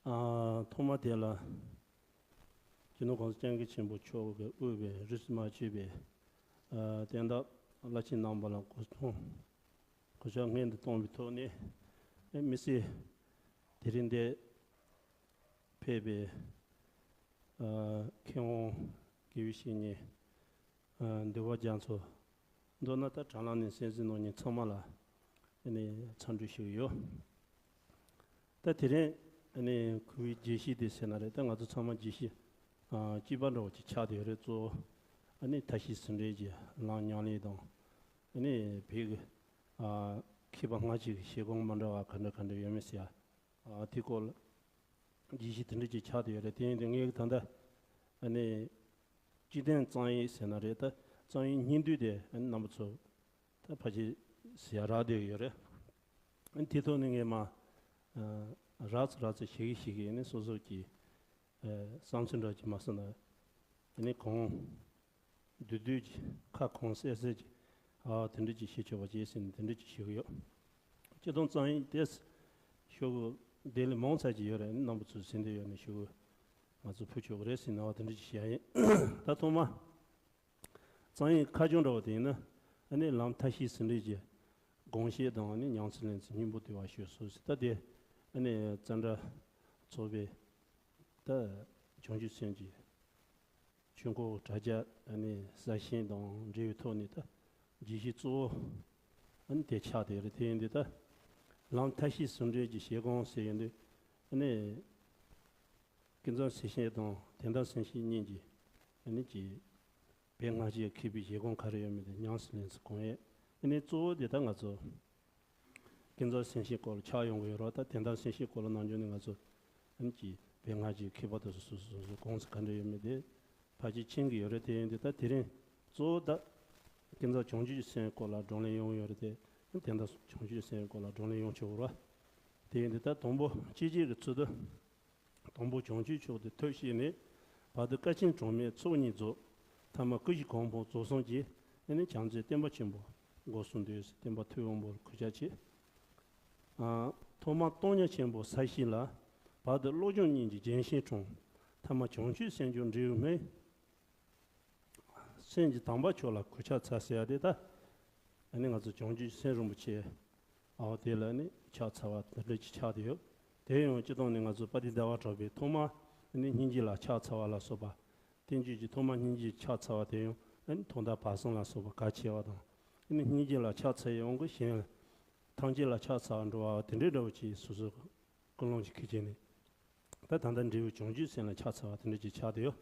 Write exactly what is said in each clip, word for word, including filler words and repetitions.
ཨ། ཐོག་མ་དེ་ལ་སྤྱི་ནོར་༸གོང་ས་༸སྐྱབས་མགོན་ཆེན་པོ་མཆོག་གིས་དབུས་པའི་རིས་སུ་མ་ཆད་པའི་ཨ་བསྟན་བདག་བླ་ཆེན་རྣམ་པ་ལ་གོ་སྐོང་གོ་ཆ་སྔོན་དུ་བཏང་བའི་ཐོག་ནས། ཨེ། མི་སེར་དེ་རིང་འདིར་ཕེབས་པའི་ཨ་མཁས་དབང་དགེ་བའི་བཤེས་གཉེན། ཨ། འདུལ་བ་རྒྱ་མཚོ། མདོར་ན་ད་དྲ་ལམ་ནས་གསན་གཟིགས་གནང་མཁན་ཚང་མ་ལ་ཨ་ནི་འཚམས་འདྲི་ཞུ་གི་ཡོད། ད་དེ་རིང་ཨ་ནི་གོ་བའི་བརྗོད་གཞི་དེ་ཟེར་ན་རེད། ད་ང་ཚོ་ཚང་མ་བརྗོད་གཞི་ཨ་གཅིག་པ་འདྲ་བོ་ཅིག་ཆགས་བསྡད་ཡོད་རེད། གཙོ་བོ་ཨ་ནི་མཐའ་བཞི་ཟུང་འབྲེལ་གྱི་ལམ་ཉམས་ལེན་དང་། ཨ་ནི་བོད་ཀྱི་ཨ་མཁས་པ་སྔ་ཕྱི་གི་བཞེད་དགོངས་མ་འདྲ་བ་ག་འདྲ་ག་འདྲ་ཡོད་མེད་ཟེར་ཡ། ཨ། དེའི་སྐོར་ལ་བརྗོད་གཞི་དེ་འདྲ་ཅིག་ཆགས་བསྡད་ཡོད་རེད། དེ་ཡིན་དུས་ངས་ད་ལྟ་ཨ་ནི་སྤྱི་དོན་རྩོམ་ཡིག་ཟེར་ན་རེད། ད་རྩོམ་ཡིག་སྙིང་བསྡུས་དེ་ཨ་ནི་རྣམ་པ་ཚོ་ད་ཕལ་ཆེར་ཟེར་ཡ་རག་བསྡད་ཡོད་རེད། ཨ་ནི་དེ་ཐོག་ནས་ངས་མར་ཨ་རགས་ཙམ་རགས་ཙམ་ཞིག་ཞིག་ཨ་ནི་སོ་སོ་གི་ཨ་བསམ་ཚུལ་འདྲ་ཅིག་མ་གསུངས་ན་ཨ་ནི་གང་། བསྡུས་བསྡུས་ཀྱི་ཁ་གང་གསལ་གསལ་གྱི་ཨ་དེ་འདྲ་ཅིག་བྱེད་ཆོག་པ་བྱས་ཟིན་དེ་འདྲ་ཅིག་ཞུ་གི་ཡོད། སྤྱི་དོན་རྩོམ་ཡིག་དེ་ཤོག་གུ་དེ་ལས་མང་ཙམ་ཅིག་ཡོད་རེད། རྣམ་པ་ཚོས་ཟིན་བསྡད་ཡོད་ན་ཤོག་གུ་ང་ཚོ་ཕུལ་ཆོག་གི་རེད་ཟེར་ནས་ཨ་དེ་འདྲ་ཅིག་བཤད་ཡིན། ད་ཐོག་མ་རྩོམ་ཡིག་ཁ་བྱང་འདྲ་བོ་དེ་ཡིན་ན་ཨ་ནི་ལམ་མཐའ་བཞི་ཟུང་འབྲེལ་གྱི་དགོངས་བཞེད་དང་ཨ་ནི་ཉམས་སུ་ལེན་ཚུལ་སྙིང་པོ་དུལ་བ་ཞུ་སོ་ཟེར། ད་དེ་ཨ་ནི་ཙནྡྲ་ཚོགས་པའི་ད་བྱང་ཆུབ་སེམས་ཀྱི་ཆོས་འཁོར་དྲ་རྒྱ་ཨ་ནི་གསར་བཞེངས་དང་འབྲེལ་བའི་ཐོག་ནས་ད་བརྗོད་གཞི་གཙོ་བོ་ཨ་ནི་དེ་ཆགས་བསྡད་རེད། དེ་ཡིན་དུས་ད་ལམ་མཐའ་བཞི་ཟུང་འབྲེལ་གྱི་བཞེད་དགོངས་ཟེར་ཡོང་དུས་ཨ་ནི་ཀུན་རྫོབ་སེམས་བསྐྱེད་དང་དོན་དམ་སེམས་བསྐྱེད་གཉིས་ཀྱི་ཨ་ནི་ཀྱི་བོད་སྔ་ཕྱིའི་མཁས་པའི་བཞེད་དགོངས་ག་རེ་ཡོད་མེད་དེ་ཉམས་སུ་ལེན་ཚུལ་དགོངས་ཡོད། ཨ་ནི་གཙོ་བོ་དེ་ད་ང་ཚོ་ཀུན་རྫོབ་སེམས་བསྐྱེད་སྐོར་ལ་ཆགས་ཡོང་གི་ཡོད་རེད། ད་དོན་དམ་སེམས་བསྐྱེད་སྐོར་ལ་ནམ་རྒྱུན་ནས་ང་ཚོ་ཨ་ནི་ཀྱི་བོད་སྔ་ཕྱིའི་མཁས་པ་དེ་ཚོ་སོ་སོ་སོ་སོའི་དགོངས་ཚུལ་ག་འདྲ་ཡོད་མེད་དེ་ཕལ་ཆེར་མཁྱེན་གྱི་ཡོད་རེད། དེ་ཡིན་དུས་ད་དེ་རིང་གཙོ་བོ་ད་ཀུན་རྫོབ་བྱང་ཆུབ་ཀྱི་སེམས་སྐོར་ལ་བགྲོ་གླེང་ཡོང་གི་ཡོད་རེད་དེ། དོན་དམ་བྱང་ཆུབ་ཀྱི་སེམས་སྐོར་ལ་བགྲོ་གླེང་ཡོང་ཆོག་གི་རེད། དེ་ཡིན་དུས་ད་དང་པོ་སྤྱི་སྤྱོད་ཀྱི་ཚུལ་དུ། དང་པོ་བྱང་ཆུབ་མཆོག་ཏུ་ཐུགས་བསྐྱེད་ནས། བར་དུ་དཀའ་ཆེན་གྲངས་མེད་ཚོགས་གཉིས་རྫོགས། ཐ་མ་སྐུ་བཞི་གང་ཕུང་རྫོགས་སངས་རྒྱས། ཨ་ནི་བྱང་རྩེའི་སྟོན་པ་ཆེན་པོ་སྒོ་གསུམ་འདུས། སྟོན་པ་ཐུབ་དབང་པོར་གུས་ཕྱག་བྱེད། ཨ། ཐོག་མར་སྟོང་ཉིད་ཆེན་པོ་ས་བཞི་ལ། བར་དུ་བློ་སྦྱོང་གཉིས་ཀྱི་རྒྱན་ཆེན་འཁྲུངས། ཐ་མ་བྱང་ཆུབ་སེམས་མཆོག་འབྲས་བུ་སྨིན། སེམས་ཀྱི་དམ་པ་མཆོག་ལ་གུས་ཕྱག་འཚལ་ཟེར་ཡ་དེ་ད། ཨ་ནི་ང་ཚོ་བྱང་ཆུབ་སེམས་རིན་པོ་ཆེ། ཨའོ་དེ་ལ་ནི་ཕྱག་འཚལ་བ་དེ་འདྲ་ཅིག་ཆགས་བསྡད་ཡོད། དེ་ཡང་སྤྱིར་བཏང་ནི་ང་ཚོ་དཔལ་ལྡན་ཟླ་བ་གྲགས་པའི་ཐོག་མ་ནི་སྙིང་རྗེ་ལ་ཕྱག་འཚལ་བ་ལ་སོགས་པ། བསྟན་བཅོས་ཀྱི་ཐོག་མ་སྙིང་རྗེ་ཕྱག་འཚལ་བ་དེ་ཡང་ཨ་ནི་ཐོག་མཐའ་བར་གསུམ་ལ་སོགས་པ་གལ་ཆེ་བ་དང་། ཨ་ནི་སྙིང་རྗེ་ལ་ཕྱག་འཚལ་ཡོང་གི་གཞན་ཐམས་ཅད་ལ་ཕྱག་འཚལ་བར་འགྲོ་བ་དེ་འདྲའི་འདྲ་བོ་ཅིག་སོ་སོའི་ཀུན་སློང་ཅིག་ཁུར་བྱས་ནས། ད་ད་ལྟ་འབྲས་བུ་བྱང་ཆུབ་སེམས་ལ་ཕྱག་འཚལ་བ་དེ་འདྲ་ཅིག་ཆགས་བསྡད་ཡོད།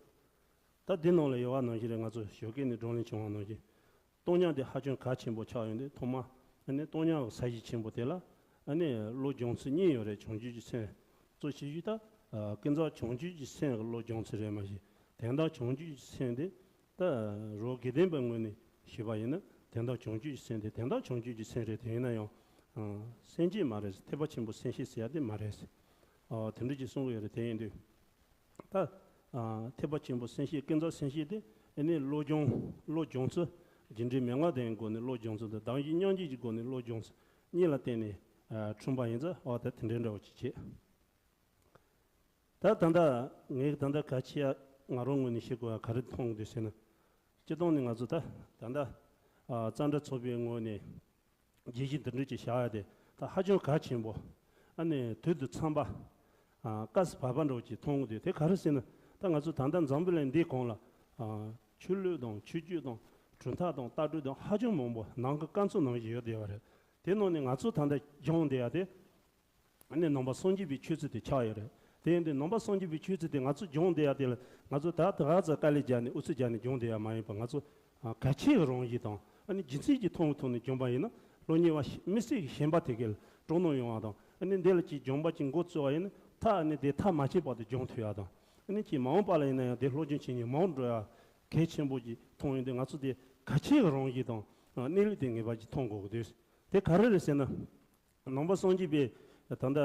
ད་འདི་ནང་ལ་ཡོད་པ་ནང་བཞིན་རེད། ང་ཚོ་ཞོགས་ཀས་ནས་བགྲོ་གླེང་བྱུང་བ་ནང་བཞིན། སྟོང་ཉིད་དེ་ཧ་ཅང་གལ་ཆེན་པོ་ཆགས་ཡོང་དུས་ཐོག་མ་ཨ་ནི་སྟོང་ཉིད་ཀྱི་ས་གཞི་ཆེན་པོ་དེ་ལ་ཨ་ནི་བློ་སྦྱོང་ཚུལ་གཉིས་ཡོད་རེད། བྱང་ཆུབ་ཀྱི་སེམས་གཙོ་བྱེད་རྒྱུ་ད། ཨ། ཀུན་རྫོབ་བྱང་ཆུབ་ཀྱི་སེམས་ཀྱི་བློ་སྦྱོང་ཚུལ་རེད་མ་གཞི། དོན་དམ་བྱང་ཆུབ་ཀྱི་སེམས་དེ་ད་རོ་དགེ་ལྡན་པའི་ངོས་ནས་ཞུས་པ་ཡིན་ན་དོན་དམ་བྱང་ཆུབ་ཀྱི་སེམས་དེ་དོན་དམ་བྱང་ཆུབ་ཀྱི་སེམས་རེད། དེ་ཡིན་ན་ཡང་ཨ་སེམས་བསྐྱེད་མ་རེད། ཐེག་པ་ཆེན་པོའི་སེམས་བསྐྱེད་ཟེར་ཡ་དེ་མ་རེད། ཨ། དེ་འདྲ་ཅིག་གསུང་གི་ཡོད་རེད། དེ་ཡིན་དུས། ད། ཨ། ཐེག་པ་ཆེན་པོའི་སེམས་བསྐྱེད་ཀུན་རྫོབ་སེམས་བསྐྱེད་དེ་ཨ་ནི་བློ་སྦྱོང་བློ་སྦྱོང་ཚུལ། རྒྱུ་འབྲས་མན་ངག་ལྡན་སྒོ་ནས་བློ་སྦྱོང་ཚུལ་དང་གདམས་ཞུས་མཉམ་བརྗོད་ཀྱི་སྒོ་ནས་བློ་སྦྱོང་ཚུལ་གཉིས་ལ་བརྟེན་ནས་ཨ་འཁྲུངས་པ་ཡིན་ཙང་། ཨོ་ད་དེ་འདྲའི་འདྲ་བོ་ཅིག་བྱེད། ད་ད་ལྟ་ངས་ད་ལྟ་གལ་ཆེ་ང་རང་ངོས་ནས་ཤེས་དགོས་པ་ག་རེ་མཐོང་གི་འདུག་ཟེར་ན། སྤྱིར་བཏང་ནས་ང་ཚོ་ད་ད་ལྟ་ཨ་ཙནྡྲ་ཚོགས་པའི་ངོས་ནས། བརྗོད་གཞི་འདི་འདྲ་ཅིག་བཞག་ཡ་དེ་ད་ཧ་ཅང་གལ་ཆེན་པོ། ཨ་ནི་དུས་དང་འཚམས་པ། ཨ། སྐབས་སུ་བབ་པ་འདྲ་བོ་ཅིག་མཐོང་གི་འདུག་དེ་ག་རེ་ཟེར་ན། ད་ང་ཚོ་ད་ལྟ་འཛམ་བུ་གླིང་འདིའི་གོང་ལ། ཨ། ཆོས་ལུགས་དང་ཆོས་བརྒྱུད་དང་གྲུབ་མཐའ་དང་ལྟ་གྲུབ་དང་ཧ་ཅང་མང་པོ་ནང་གི་སྐམ་ས་ནང་བཞིན་ཡོད་བསྡད་པ་རེད། དེ་ནང་ནས་ང་ཚོ་ད་ལྟ་སྦྱོང་བསྡད་ཡ་དེ། ཨ་ནི་ནང་པ་སངས་རྒྱས་པའི་ཆོས་ཚུལ་དེ་ཆགས་ཡོད་རེད། དེ་ཡིན་དུས་ནང་པ་སངས་རྒྱས་པའི་ཆོས་ཚུལ་དེ་ང་ཚོ་སྦྱོང་བསྡད་ཡ་དེ་ལ་ང་ཚོ་ད་ད་ག་ཚོད་དཀའ་ལས་རྒྱག་ནས་ཨུ་ཚུགས་རྒྱག་ནས་སྦྱོང་བསྡད་ཡ་མ་ཡིན་པར། ང་ཚོ་ཨ་གལ་ཆེ་བའི་རང་བཞིན་དང་ཨ་ནི་རྒྱུ་མཚན་གྱི་མཐོང་བའི་ཐོག་ནས་སྦྱོང་པ་ཡིན་ན། སློབ་གཉེར་བ་ཤ་མི་སེར་གྱི་ཞེན་པ་དེ་གའི་ལ་སྤྲོ་སྣང་ཡོང་བ་དང་། ཨ་ནི་འདི་ལ་ཅིག་སྦྱོང་པ་ཅིག་འགོ་བཙུགས་པ་ཡིན་ན། ད་ཨ་ནི་དེ་མཐའ་མ་ཕྱིན་བར་དུ་སྦྱོང་ཐུབ་ཡ་དང་། ཨ་ནི་ཅིག་མ་འོངས་པ་ལ་ཡིན་ན་ཡང་དེ་སློབ་སྦྱོང་བྱེད་མཁན་མང་དུ་འགྲོ་ཡ་གལ་ཆེན་པོ་ཅིག་མཐོང་ཡོང་དུས། ང་ཚོ་དེ་གལ་ཆེ་བའི་རང་བཞིན་དང་གནས་ལུགས་དེ་ངེས་པར་ཅིག་མཐོང་དགོས་ཀྱི་འདུག་དེ་ག་རེ་རེད་ཟེར་ན། ནང་པ་སངས་རྒྱས་པའི་ད་ལྟ་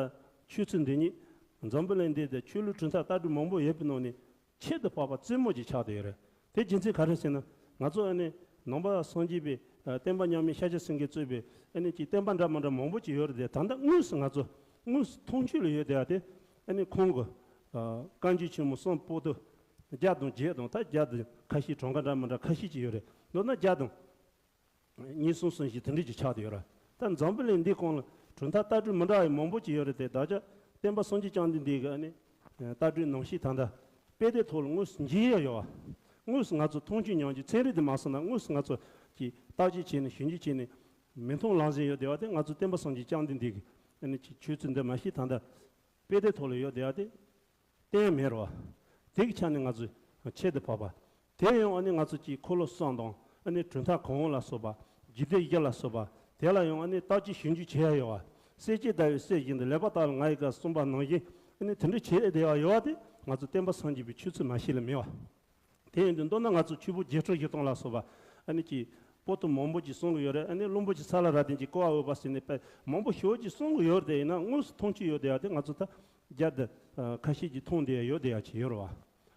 ཆོས་ཚུལ་འདི་ཉིད་འཛམ་བུ་གླིང་འདི་དེ་ཆོས་ལུགས་གྲུབ་མཐའ་ལྟ་གྲུབ་མང་པོ་ཡོད་པའི་ནང་ནས་ཁྱད་དུ་འཕགས་པ་རྩེ་མོ་ཅིག་ཆགས་བསྡད་ཡོད་རེད། དེ་རྒྱུ་མཚན་ག་རེ་ཟེར་ན། ང་ཚོ་ཨ་ནི་ནང་པ་སངས་རྒྱས་པའི་ཨ་བསྟན་པ་མཉམ་མེད་ཤཱཀྱ་སེང་གེས་གཙོས་པའི་ཨ་ནི་ཅིག་བསྟན་པ་འདྲ་མི་འདྲ་མང་པོ་ཅིག་ཡོད་རེད་དེ། ད་ལྟ་དངོས་སུ་ང་ཚོ་དངོས་སུ་མཐོང་ཆོས་ལ་ཡོད་བསྡད་ཡ་དེ། ཨ་ནི་ཁོང་གི་ཨ་བཀའ་འགྱུར་ཆེན་མོ་གསུམ་པོ་ཏི་བརྒྱ་དང་བརྒྱད་དང་། ད་བརྒྱ་དང་ཁ་ཤས། གྲངས་ཀ་འདྲ་མི་འདྲ་ཁ་ཤས་ཅིག་ཡོད་རེད། མདོར་ན་བརྒྱ་དང་གཉིས་གསུམ་གསུམ་བཞི་དེ་འདྲ་ཅིག་ཆགས་བསྡད་ཡོད་རེད། ད་འཛམ་བུ་གླིང་འདིའི་སྒང་ལ་གྲུབ་མཐའ་ལྟ་གྲུབ་མི་འདྲ་བའི་མང་པོ་ཅིག་ཡོད་རེད་དེ། ད་ཆ་སྟོན་པ་སངས་རྒྱས་བཅོམ་ལྡན་འདས་ཀྱི་ཨ་ནི་ལྟ་གྲུབ་ནང་བཞིན་ད་ལྟ་དཔེ་དེབ་ཐོག་ལ་དངོས་སུ་མཇལ་ཡ་ཡོད་པ། དངོས་སུ་ང་ཚོ་མཐོང་ཆོས་མྱོང་ཆོས། ཚན་རིག་དེ་མ་སོང་ན་དངོས་སུ་ང་ཚོ་གིས་བརྟག་དཔྱད་བྱས་ནས་ཞིབ་འཇུག་བྱས་ནས་མིག་མཐོང་ལག་ཟིན་ཡོད་བསྡད་པ་དེ། ང་ཚོ་སྟོན་པ་སངས་རྒྱས་བཅོམ་ལྡན་འདས་ཀྱི་ཨ་ནི་ཆོས་ཚུལ་འདི་མ་གཞི་ད་ལྟ་དཔེ་དེབ་ཐོག་ལ་ཡོད་བསྡད་ཡ་དེ་གཏན་མེད་རེད་པ། དེ་གི་ཆ་ནས་ང་ཚོ་ཁྱད་དུ་འཕགས་པ། དེ་ཡང་ཨ་ནི་ང་ཚོ་གི་འཁོར་ལོ་གསུམ་དང་། ཨ་ནི་གྲུབ་མཐའ་གོང་འོག་ལ་སོགས་པ། རྒྱུད་སྡེ་བཞི་ལ་སོགས་པ། དེ་ལ་ཡང་ཨ་ནི་བརྟག་དཔྱད་ཞིབ་འཇུག་བྱེད་ཡ་ཡོད་པ། གསལ་བྱེད་ཟླ་བའི་གསེར་བཞིན་དུ། ལེགས་པར་བརྟགས་ལ་ང་ཡི་བཀའ་གསུངས་པ་ནང་བཞིན། ཨ་ནི་དེ་འདྲ་བྱེད་བསྡད་ཡ་ཡོད་པ་དེ་ང་ཚོ་སྟོན་པ་སངས་རྒྱས་པའི་ཆོས་ཚུལ་མ་གཞི་ལ་མེད་པ། དེ་ཡིན་དུས་མདོར་ན་ང་ཚོ་ཆོས་ཕུང་བརྒྱད་ཁྲི་བཞི་སྟོང་ལ་སོགས་པ་ཨ་ནི་ཀྱི་པོ་ཏི་མང་པོ་ཅིག་གསུང་གི་ཡོད་རེད། ཨ་ནི་བླུན་པོ་ཅིག་ས་ལ་ར་དན་གྱིས་ཀོ་བ་འོས་པ་ཟེར་ནས་དཔེ་མང་པོ་ཞེ་པོ་ཅིག་གསུང་གི་ཡོད་རེད་དེ། ཡིན་ན་དངོས་སུ་མཐོང་ཆོས་ཡོད་བསྡད་ཡ་དེ་ང་ཚོ་ད་བརྒྱ་དང་ཁ་ཤས་ཅིག་མཐོང་བསྡད་ཡ་ཡོད་བསྡད་ཡ་ཅིག་ཡོད་རེད་པ།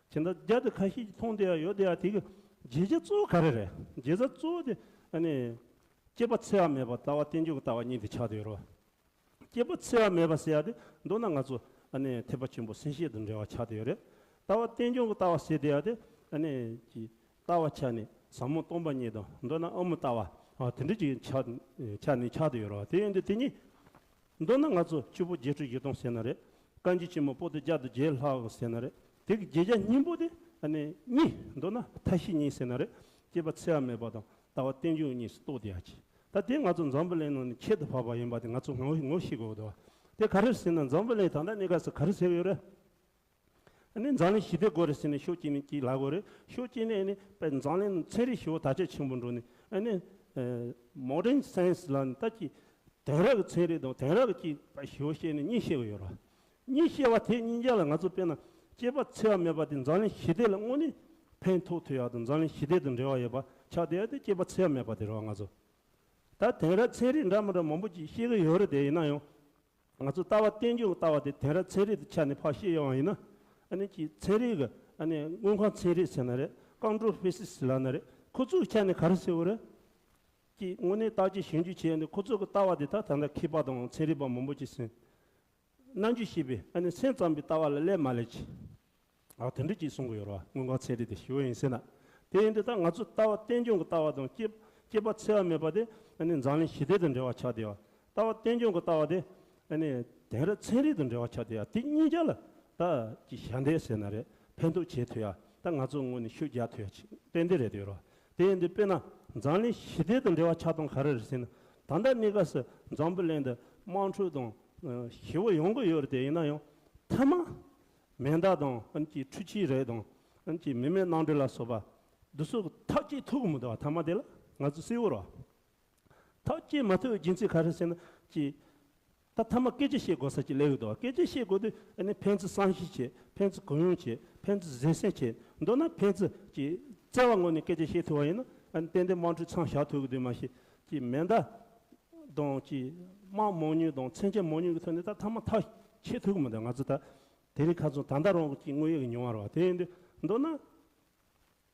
བྱས་ན་བརྒྱ་དང་ཁ་ཤས་ཅིག་མཐོང་བསྡད་ཡ་ཡོད་བསྡད་ཡ་དེ་གི་བརྗོད་བྱ་གཙོ་བོ་ག་རེ་རེད། བརྗོད་བྱ་གཙོ་བོ་དེ་ཨ་ནི་སྐྱེ་བ་འཚེ་བ་མེད་པ་ལྟ་བ་རྟེན་འབྱུང་གི་ལྟ་བ་གཉིས་དེ་ཆགས་བསྡད་ཡོད་རེད་པ། སྐྱེ་བ་འཚེ་བ་མེད་པ་ཟེར་ཡ་དེ་མདོར་ན་ང་ཚོ་ཨ་ནི་ཐེག་པ་ཆེན་པོ་སེམས་བསྐྱེད་དང་འབྲེལ་བ་ཆགས་བསྡད་ཡོད་རེད། ལྟ་བ་རྟེན་འབྱུང་གི་ལྟ་བ་ཟེར་བསྡད་ཡ་དེ་ཨ་ནི་ཀྱི་ལྟ་བ་ཆ་ནས་ཟབ་མོ་སྟོང་པ་ཉིད་དང་། མདོར་ན་དབུ་མའི་ལྟ་བ་ཨ་དེ་འདྲ་ཅིག་ཆགས་ཆགས་ནས་ཆགས་བསྡད་ཡོད་རེད་པ། དེ་ཡིན་དུས་དེ་གཉིས་མདོར་ན་ང་ཚོ་ཆོས་ཕུང་བརྒྱད་ཁྲི་བཞི་སྟོང་ཟེར་ན་རེད། བཀའ་འགྱུར་ཆེན་མོ་པོ་ཏི་བརྒྱ་དང་བརྒྱད་ལྷག་ཟེར་ན་རེད། དེ་གི་བརྗོད་བྱ་སྙིང་པོ་དེ་ཨ་ནི་གཉིས། མདོར་ན་མཐའ་བཞི་གཉིས་ཟེར་ན་རེད། སྐྱེ་བ་འཚེ་བ་མེད་པ་དང་ལྟ་བ་རྟེན་འབྱུང་གཉིས་སུ་གཏོགས་བསྡད་ཡ་ཅིག་ད་དེ་ང་ཚོ་འཛམ་བུ་གླིང་ནང་ནས་ཁྱད་དུ་འཕགས་པ་ཡིན་པ་དེ་ང་ཚོ་ངོ་ངོ་ཤེས་དགོས་འདུག་དེ་ག་རེ་ཟེར་ན་འཛམ་བུ་གླིང་ད་ལྟ་གནས་སྐབས་སུ་ག་རེ་ཟེར་གྱི་ཡོད་རེད། ཨ་ནི་འཛམ་གླིང་ཞི་བདེ་དགོས་རེད་ཟེར་ནས་ཕྱོགས་གཅིག་ནས་ཅིག་ལབ་ཀྱི་ཡོད་རེད། ཕྱོགས་གཅིག་ནས་ཨ་ནི་དཔེ་འཛམ་གླིང་ཚན་རིག་ཞེ་པོ་དར་ཁྱབ་ཆེན་པོ་འགྲོ་ནས། ཨ་ནི་ཨ་མོ་ཌན་སའེན་སི་ལབ་ནས་ད་ཅིག་དེང་རབས་ཀྱི་ཚན་རིག་དང་དེང་རབས་ཀྱི་ཅིག་དཔེ་ཞེ་པོ་བཤད་ནས་གཉིད་སད་ཀྱི་ཡོད་རེད། གཉིད་སད་པ་དེ་གཉིས་ཆ་ལ་ང་ཚོ་དཔེར་ན་སྐྱེ་བ་འཚེ་བ་མེད་པ་དེ་འཛམ་གླིང་ཞི་བདེ་ལ་དངོས་གནས་ཕན་ཐོགས་ཐུབ་ཡ་དང་འཛམ་གླིང་ཞི་བདེ་དང་འབྲེལ་བ་ཡོད་པ་ཆགས་བསྡད་ཡ་དེ་སྐྱེ་བ་འཚེ་བ་མེད་པ་དེ་རེད་པ། ང་ཚོ་ད་དེང་རབས་ཚན་རིག་འདྲ་མི་འདྲ་མང་པོ་ཅིག་བཤད་ཀྱི་ཡོད་རེད་དེ། ཡིན་ན་ཡང་ང་ཚོ་ལྟ་བ་རྟེན་འབྱུང་གི་ལྟ་བ་དེ་དེང་རབས་ཚན་རིག་གི་ཆ་ནས་ཕར་བཤད་ཡོང་བ་ཡིན་ན། ཨ་ནི་ཅིག་ཚན་རིག་གི་ཨ་ནི་དངོས་ཁམས་ཚན་རིག་ཟེར་ན་རེད། ཀོན་ཊོལ་ཕི་སི་སི་ལབ་ན་རེད། ཁོ་ཚོའི་ཆ་ནས་ག་རེ་ཟེར་བ་རེད། ཅིག་དངོས་གནས་བརྟག་དཔྱད་ཞིབ་འཇུག་བྱས་ནས་ཁོ་ཚོ་གི་ལྟ་བ་དེ་ད་ད་ལྟ་མཁས་པ་དང་ཚན་རིག་པ་མང་པོ་ཅིག་ཟིན། རྣམ་འགྱུར་ཤེས་པའི་ཨ་ནི་སེམས་ཙམ་པའི་ལྟ་བ་ལ་སླེབས་མ་སླེབས་ཀྱི། ཨ་དེ་འདྲ་ཅིག་གསུང་གི་ཡོད་རེད་པ། དངོས་ཁམས་ཚན་རིག་དེ་ཞི་བ་ཡིན་ཟེར་ན། དེ་ཡིན་དུས་ད་ང་ཚོ་ལྟ་བ་རྟེན་འབྱུང་གི་ལྟ་བ་དང་སྐྱེ་སྐྱེ་བ་འཚེ་བ་མེད་པ་དེ་ཨ་ནི་འཛམ་གླིང་ཞི་བདེ་དང་འབྲེལ་བ་ཆགས་བསྡད་པ། ལྟ་བ་རྟེན་འབྱུང་གི་ལྟ་བ་དེ་ཨ་ནི་དེང་རབས་ཚན་རིག་དང་འབྲེལ་བ་ཆགས་བསྡད་པ། དེ་གཉིས་ཆ་ལ་ད་ཅིག་ཞབས་འདེགས་ཟེར་ན་རེད། ཕན་ཐོགས་བྱེད་ཐུབ་ཡ། ད་ང་ཚོ་ངོས་ནས་ཤུགས་རྒྱག་ཐུབ་ཡ་ཅིག་ཏན་ཏན་རེད་དེ་ཡོད་རེད་པ། དེ་ཡིན་དུས་དཔེར་ན་འཛམ་གླིང་ཞི་བདེ་དང་འབྲེལ་བ་ཆགས་སྟངས་ག་རེ་རེད་ཟེར་ན། ད་ལྟ་གནས་སྐབས་སུ་འཛམ་བུ་གླིང་འདི་དམག་འཁྲུག་དང་ཞེ་པོ་ཡོང་གི་ཡོད་རེད་དེ། ཡིན་ན་ཡང་མཐའ་མ་མེ་མདའ་དང་ཨ་ནི་ཅིག་འཕྲུལ་ཆས་རིགས་དང་ཨ་ནི་ཅིག་མི་མེད་གནམ་གྲུ་ལ་སོགས་པ་འདི་ཚོ་ཐག་བཅད་ཐུབ་ཀྱི་མི་འདུག་པ། མཐའ་མ་དེ་ལ་ང་ཚོ་གསལ་པོ་རེད་པ། ཐག་བཅད་མ་ཐུབ་པའི་རྒྱུ་མཚན་ག་རེ་ཟེར་ན་ཅིག་ད་མཐའ་མ་སྐད་ཆ་བཤད་དགོས་ས་ཅིག་སླེབས་ཀྱི་འདུག་པ། སྐད་ཆ་བཤད་དགོས་དུས་ཨ་ནི་ཕན་ཚུན་བསམ་ཤེས་བྱེད། ཕན་ཚུན་གུ་ཡངས་བྱེད། ཕན་ཚུན་གཟབ་གསང་བྱེད། མདོར་ན་ཕན་ཚུན་ཅིག་བརྩེ་བའི་ངང་ནས་སྐད་ཆ་བཤད་ཐུབ་པ་ཡིན་ན། ཨ་ནི་ཏན་ཏན་དམག་འཁྲུག་མཚམས་བཞག་ཐུབ་ཀྱི་འདུག་མ་གཞི་ཅིག་མེ་མདའ་དང་ཅིག་དམག་མང་ཉུང་དང་མཚོན་ཆ་མང་ཉུང་གི་ཐོག་ནས་ད་མཐའ་མ་ཐག་ཆོད་ཐུབ་ཀྱི་མི་འདུག། ང་ཚོ་ད་དེ་རིང་ཁ་སང་ད་ལྟ་རང་གི་ཅིག་དངོས་ཡོད་ཀྱི་མྱོང་བ་རེད་པ། དེ་ཡིན་དུས་མདོར་ན།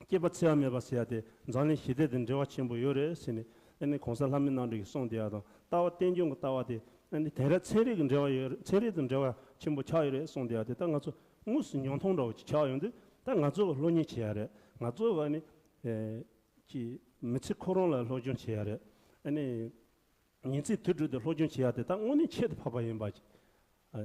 སྐྱེ་བ་འཚེ་བ་མེད་པ་ཟེར་ཡ་དེ་འཛམ་གླིང་ཞི་བདེ་དང་འབྲེལ་བ་ཆེན་པོ་ཡོད་རེད་ཟེར་ནས། ཨ་ནི་གོང་ས་ལྷ་མིའི་རྣམ་འདྲེན་གྱིས་གསུངས་བསྡད་ཡ་དང་། ལྟ་བ་རྟེན་འབྱུང་གི་ལྟ་བ་དེ་ཨ་ནི་དེང་རབས་ཚན་རིག་གི་འབྲེལ་བ་ཡོད་རེད། ཚན་རིག་དང་འབྲེལ་བ་ཆེན་པོ་ཆགས་ཡོད་རེད་གསུངས་བསྡད་ཡ་དེ་ད་ང་ཚོ་དངོས་སུ་མྱོང་མཐོང་འདྲ་བོ་ཅིག་ཆགས་ཡོང་དུས། ད་ང་ཚོ་གི་སློབ་གཉེར་བྱེད་ཡ་རེད། ང་ཚོ་གི་ཨ་ནི་ཨེ་ཅིག་མི་ཚེ་ཁོ་རང་ལ་སློབ་སྦྱོང་བྱེད་ཡ་རེད། ཨ་ནི། ཉིན་མཚན་དུས་དྲུག་ཏུ་སློབ་སྦྱོང་བྱེད་ཡ་དེ་ད་དངོས་གནས་ཁྱད་དུ་འཕགས་པ་ཡིན་པ་ཅིག་ཨ་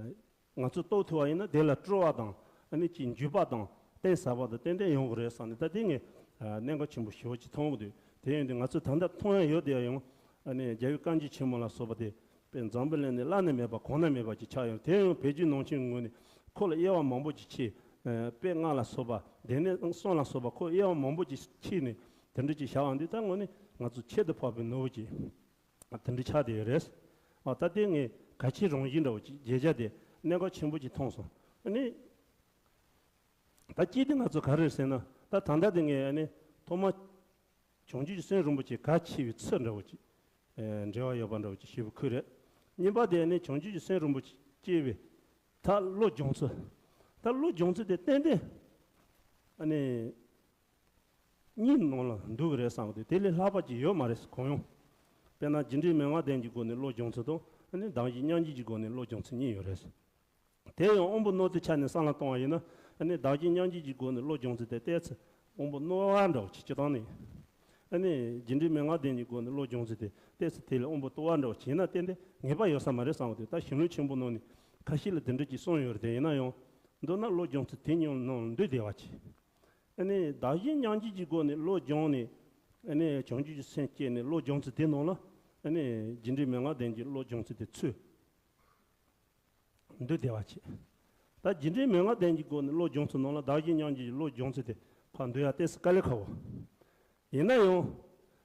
ང་ཚོས་རྟོགས་ཐུབ་པ་ཡིན་ན། དེ་ལ་སྤྲོ་བ་དང་ཨ་ནི་ཅིག་འཇུག་པ་དང་གཏིང་ཟབ་པ་དང་ཏན་ཏན་ཡོང་གི་རེད་བསམ་ནས། ད་དེ་ངས་ཨ་གནད་འགག་ཆེན་པོ་ཞེ་པོ་ཅིག་མཐོང་གི་འདུག། དེ་ཡིན་དུས་ང་ཚོས་ད་ལྟ་མཐོང་ཡ་ཡོད་དེ་ཡང་། ཨ་ནི་རྒྱལ་བའི་བཀའ་འགྱུར་ཆེན་མོ་ལ་སོགས་པ་དེ་དཔེ་འཛམ་བུ་གླིང་ནས་བླ་ན་མེད་པ་གོང་ན་མེད་པ་ཅིག་ཆགས་ཡོང་། དེ་ཡང་བོད་བརྒྱུད་ནང་བསྟན་ངོས་ནས་ཁོ་ལ་དབྱེ་བ་མང་པོ་ཅིག་ཕྱེ། ཨ་དཔེ་ལྔ་ལ་སོགས་པ། སྡེ་སྣོད་གསུམ་ལ་སོགས་པ་ཁོ་དབྱེ་བ་མང་པོ་ཅིག་ཕྱེ་ནས་དེ་འདྲ་ཅིག་བཞག་པ་འདི་ད་དངོས་གནས་ང་ཚོ་ཁྱད་དུ་འཕགས་པའི་ནོར་བུ་ཅིག་ཨ་དེ་འདྲ་ཆགས་བསྡད་ཡོད་རེད། ཨ་ད་ལྟའི་ངས་གལ་ཆེའི་རང་བཞིན་འདྲ་བོ་ཅིག་བརྗོད་བྱ་དེ་གནད་འགག་ཆེན་པོ་ཅིག་མཐོང་སོང་། ཨ་ནི་ད་གཅིག་དེ་ང་ཚོ་ག་རེ་རེད་ཟེར་ན། ད་ད་ལྟ་དེ་ངས་ཨ་ནི་ཐོག་མ་བྱང་ཆུབ་ཀྱི་སེམས་རིན་པོ་ཆེ་གལ་ཆེ་བའི་ཚུལ་འདྲ་བོ་ཅིག་ཨེ་འབྲེལ་བ་ཡོད་པ་འདྲ་བོ་ཅིག་ཞུས་པ་ཁུལ་རེད། གཉིས་པ་དེ་ཨ་ནི་བྱང་ཆུབ་ཀྱི་སེམས་རིན་པོ་ཆེ་སྐྱེ་བའི་ད་བློ་སྦྱོང་ཚུལ། ད་བློ་སྦྱོང་ཚུལ་དེ་ཏན་ཏན་ཨ་ནི། གཉིས་ནང་ལ་འདུ་གི་རེད་བསམ་གི་འདུག། དེ་ལས་ལྷག་པ་ཅིག་ཡོད་མ་རེད་གང་ཡོང་། དཔེར་ན་རྒྱུ་འབྲས་མན་ངག་ལྡན་གྱི་སྒོ་ནས་བློ་སྦྱོང་ཚུལ་དང་། ཨ་ནི་གདམས་གཞི་མཉམ་བརྗེ་གི་སྒོ་ནས་བློ་སྦྱོང་ཚུལ་གཉིས་ཡོད་རེད། དེ་ཡང་དབང་པོ་རྣོ་རྟུལ་ཆ་ནས་བསམ་བློ་གཏོང་བ་ཡིན་ན། ཨ་ནི་བདག་གཞན་མཉམ་བརྗེ་གི་སྒོ་ནས་བློ་སྦྱོང་ཚུལ་དེ་ཏོག་ཙམ་དབང་པོ་རྣོ་བ་འདྲ་བོ་ཅིག་སྤྱིར་བཏང་ནས། ཨ་ནི་རྒྱུ་འབྲས་མན་ངག་ལྡན་གྱི་སྒོ་ནས་བློ་སྦྱོང་ཚུལ་དེ་ཏོག་ཙམ་དེ་ལས་དབང་པོ་རྟུལ་བ་འདྲ་བོ་ཅིག་ཡིན་ན། ཏན་ཏན་ངེས་པ་ཡོད་ས་མ་རེད་བསམ་གི་འདུག་ད་གཞུང་ལུགས་ཆེན་པོ་ནང་ནས་ཁ་ཤས་ལ་དེ་འདྲ་ཅིག་གསུངས་ཡོད་རེད། དེ་ཡིན་ན་ཡང་མདོར་ན་བློ་སྦྱོང་ཚུལ་དེ་ཉིད་ནང་འདུས་བདེ་བ་ཅིག་ཨ་ནི་བདག་གཞན་མཉམ་བརྗེ་གི་སྒོ་ནས་བློ་སྦྱོང་ནས། ཨ་ནི་བྱང་ཆུབ་ཀྱི་སེམས་བསྐྱེད་ནས་བློ་སྦྱོང་ཚུལ་དེ་ནང་ལ། ཨ་ནི་རྒྱུ་འབྲས་མན་ངག་ལྡན་གྱི་བློ་སྦྱོང་ཚུལ་དེ་ཚུད། འདུས་བདེ་བ་ཆེ། ད་རྒྱུ་འབྲས་མན་ངག་ལྡན་གྱི་སྒོ་ནས་བློ་སྦྱོང་ཚུལ་ནང་ལ་བདག་གཞན་མཉམ་བརྗེ་གི་བློ་སྦྱོང་ཚུལ་དེ་ཕར་འདུས་ཡ་ཏོག་ཙམ་དཀའ་ལས་ཁག་པོ། ཡིན་ན་ཡང་།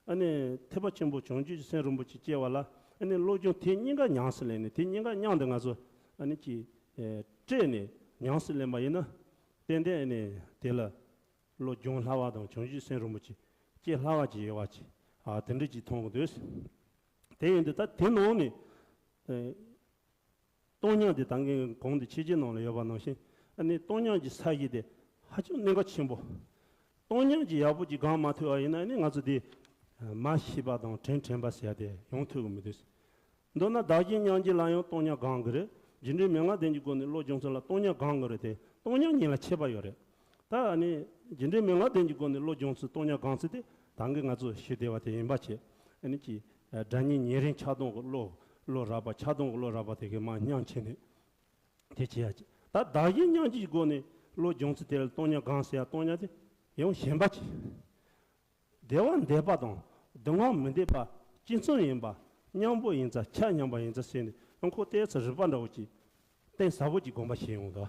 ཨ་ནི་ཐེག་པ་ཆེན་པོ་བྱང་ཆུབ་ཀྱི་སེམས་རིན་པོ་ཆེ་སྐྱེ་བ་ལ། ཨ་ནི་བློ་སྦྱོང་དེ་གཉིས་ཀ་ཉམས་སུ་ལེན་ནས། དེ་གཉིས་ཀ་མཉམ་དུ་ང་ཚོ་ཨ་ནི་ཅིག་ཨེ་སྤྲད་ནས་ཉམས་སུ་ལེན་པ་ཡིན་ན། ཏན་ཏན་ཨ་ནི་དེ་ལ་བློ་སྦྱོང་སླ་བ་དང་བྱང་ཆུབ་སེམས་རིན་པོ་ཆེ་སྐྱེ་སླ་བ་ཅིག་ཡོད་པ་ཅིག་ཨ་དེ་འདྲ་ཅིག་མཐོང་གི་འདུག་དེ་ཡིན་དུས་ད་དེ་ནང་ནས། ཨེ། སྟོང་ཉིད་དེ་ད་གིན་གོང་དུ་ཆེ་ཆེ་ནང་ལ་ཡོད་པ་ནང་བཞིན། ཨ་ནི་སྟོང་ཉིད་ཀྱི་ས་གཞི་དེ་ཧ་ཅང་གནད་འགག་ཆེན་པོ། སྟོང་ཉིད་ཀྱི་ཡག་པོ་ཅིག་སྒོམ་མ་ཐུབ་པ་ཡིན་ན། ཨ་ནི་ང་ཚོ་དེ་མར་ཤེས་པ་དང་དྲིན་དྲན་པ་ཟེར་ཡ་དེ་ཡོང་ཐུབ་ཀྱི་མི་འདུག་མདོར་ན་བདག་གཞན་མཉམ་བརྗེ་ལ་ཡང་སྟོང་ཉིད་སྒོམ་དགོས་རེད། རྒྱུ་འབྲས་མན་ངག་ལྡན་གྱི་སྒོ་ནས་བློ་སྦྱོང་ཚུལ་ལ་སྟོང་ཉིད་སྒོམ་དགོས་རེད་དེ། སྟོང་ཉིད་གཉིས་ལ་ཁྱད་པར་ཡོད་རེད། ད་ཨ་ནི་རྒྱུ་འབྲས་མན་ངག་ལྡན་གྱི་སྒོ་ནས་བློ་སྦྱོང་ཚུལ་སྟོང་ཉིད་སྒོམ་ཚུལ་དེ་ད་གིན་ང་ཚོ་ཞུ་བདེ་བ་དེ་ཡིན་པ་བྱས། ཨ་ནི་ཅིག་སྒྲ་སྙན་ཉེ་རིང་ཆགས་སྡང་གི་བློ། བློ་རགས་པ། ཆགས་སྡང་གི་བློ་རགས་པ་དེ་གིས་མར་མཉམ་བྱས་ནས་དེ་བྱེད་ཡ་ཅིག་ད་བདག་གཞན་མཉམ་བརྗེའི་སྒོ་ནས་བློ་སྦྱོང་ཚུལ་དེ་ལ་སྟོང་ཉིད་སྒོམ་ཟེར་ཡ། སྟོང་ཉིད་དེ་ཡང་གཞན་པ་ཅིག་བདེ་བ་འདོད་པ་དང་སྡུག་བསྔལ་མི་འདོད་པ། གཅིག་མཚུངས་ཡིན་པ། མཉམ་པོ་ཡིན་ཙང་། ཆ་མཉམ་པ་ཡིན་ཙང་ཟེར་ནས། ཡང་ཁོ་ཏོག་ཙམ་རིག་པ་འདྲ་བོ་ཅིག་གཏིང་ཟབ་པོ་ཅིག་སྒོམ་པ་བྱེད་ཡོང་གི་འདུག་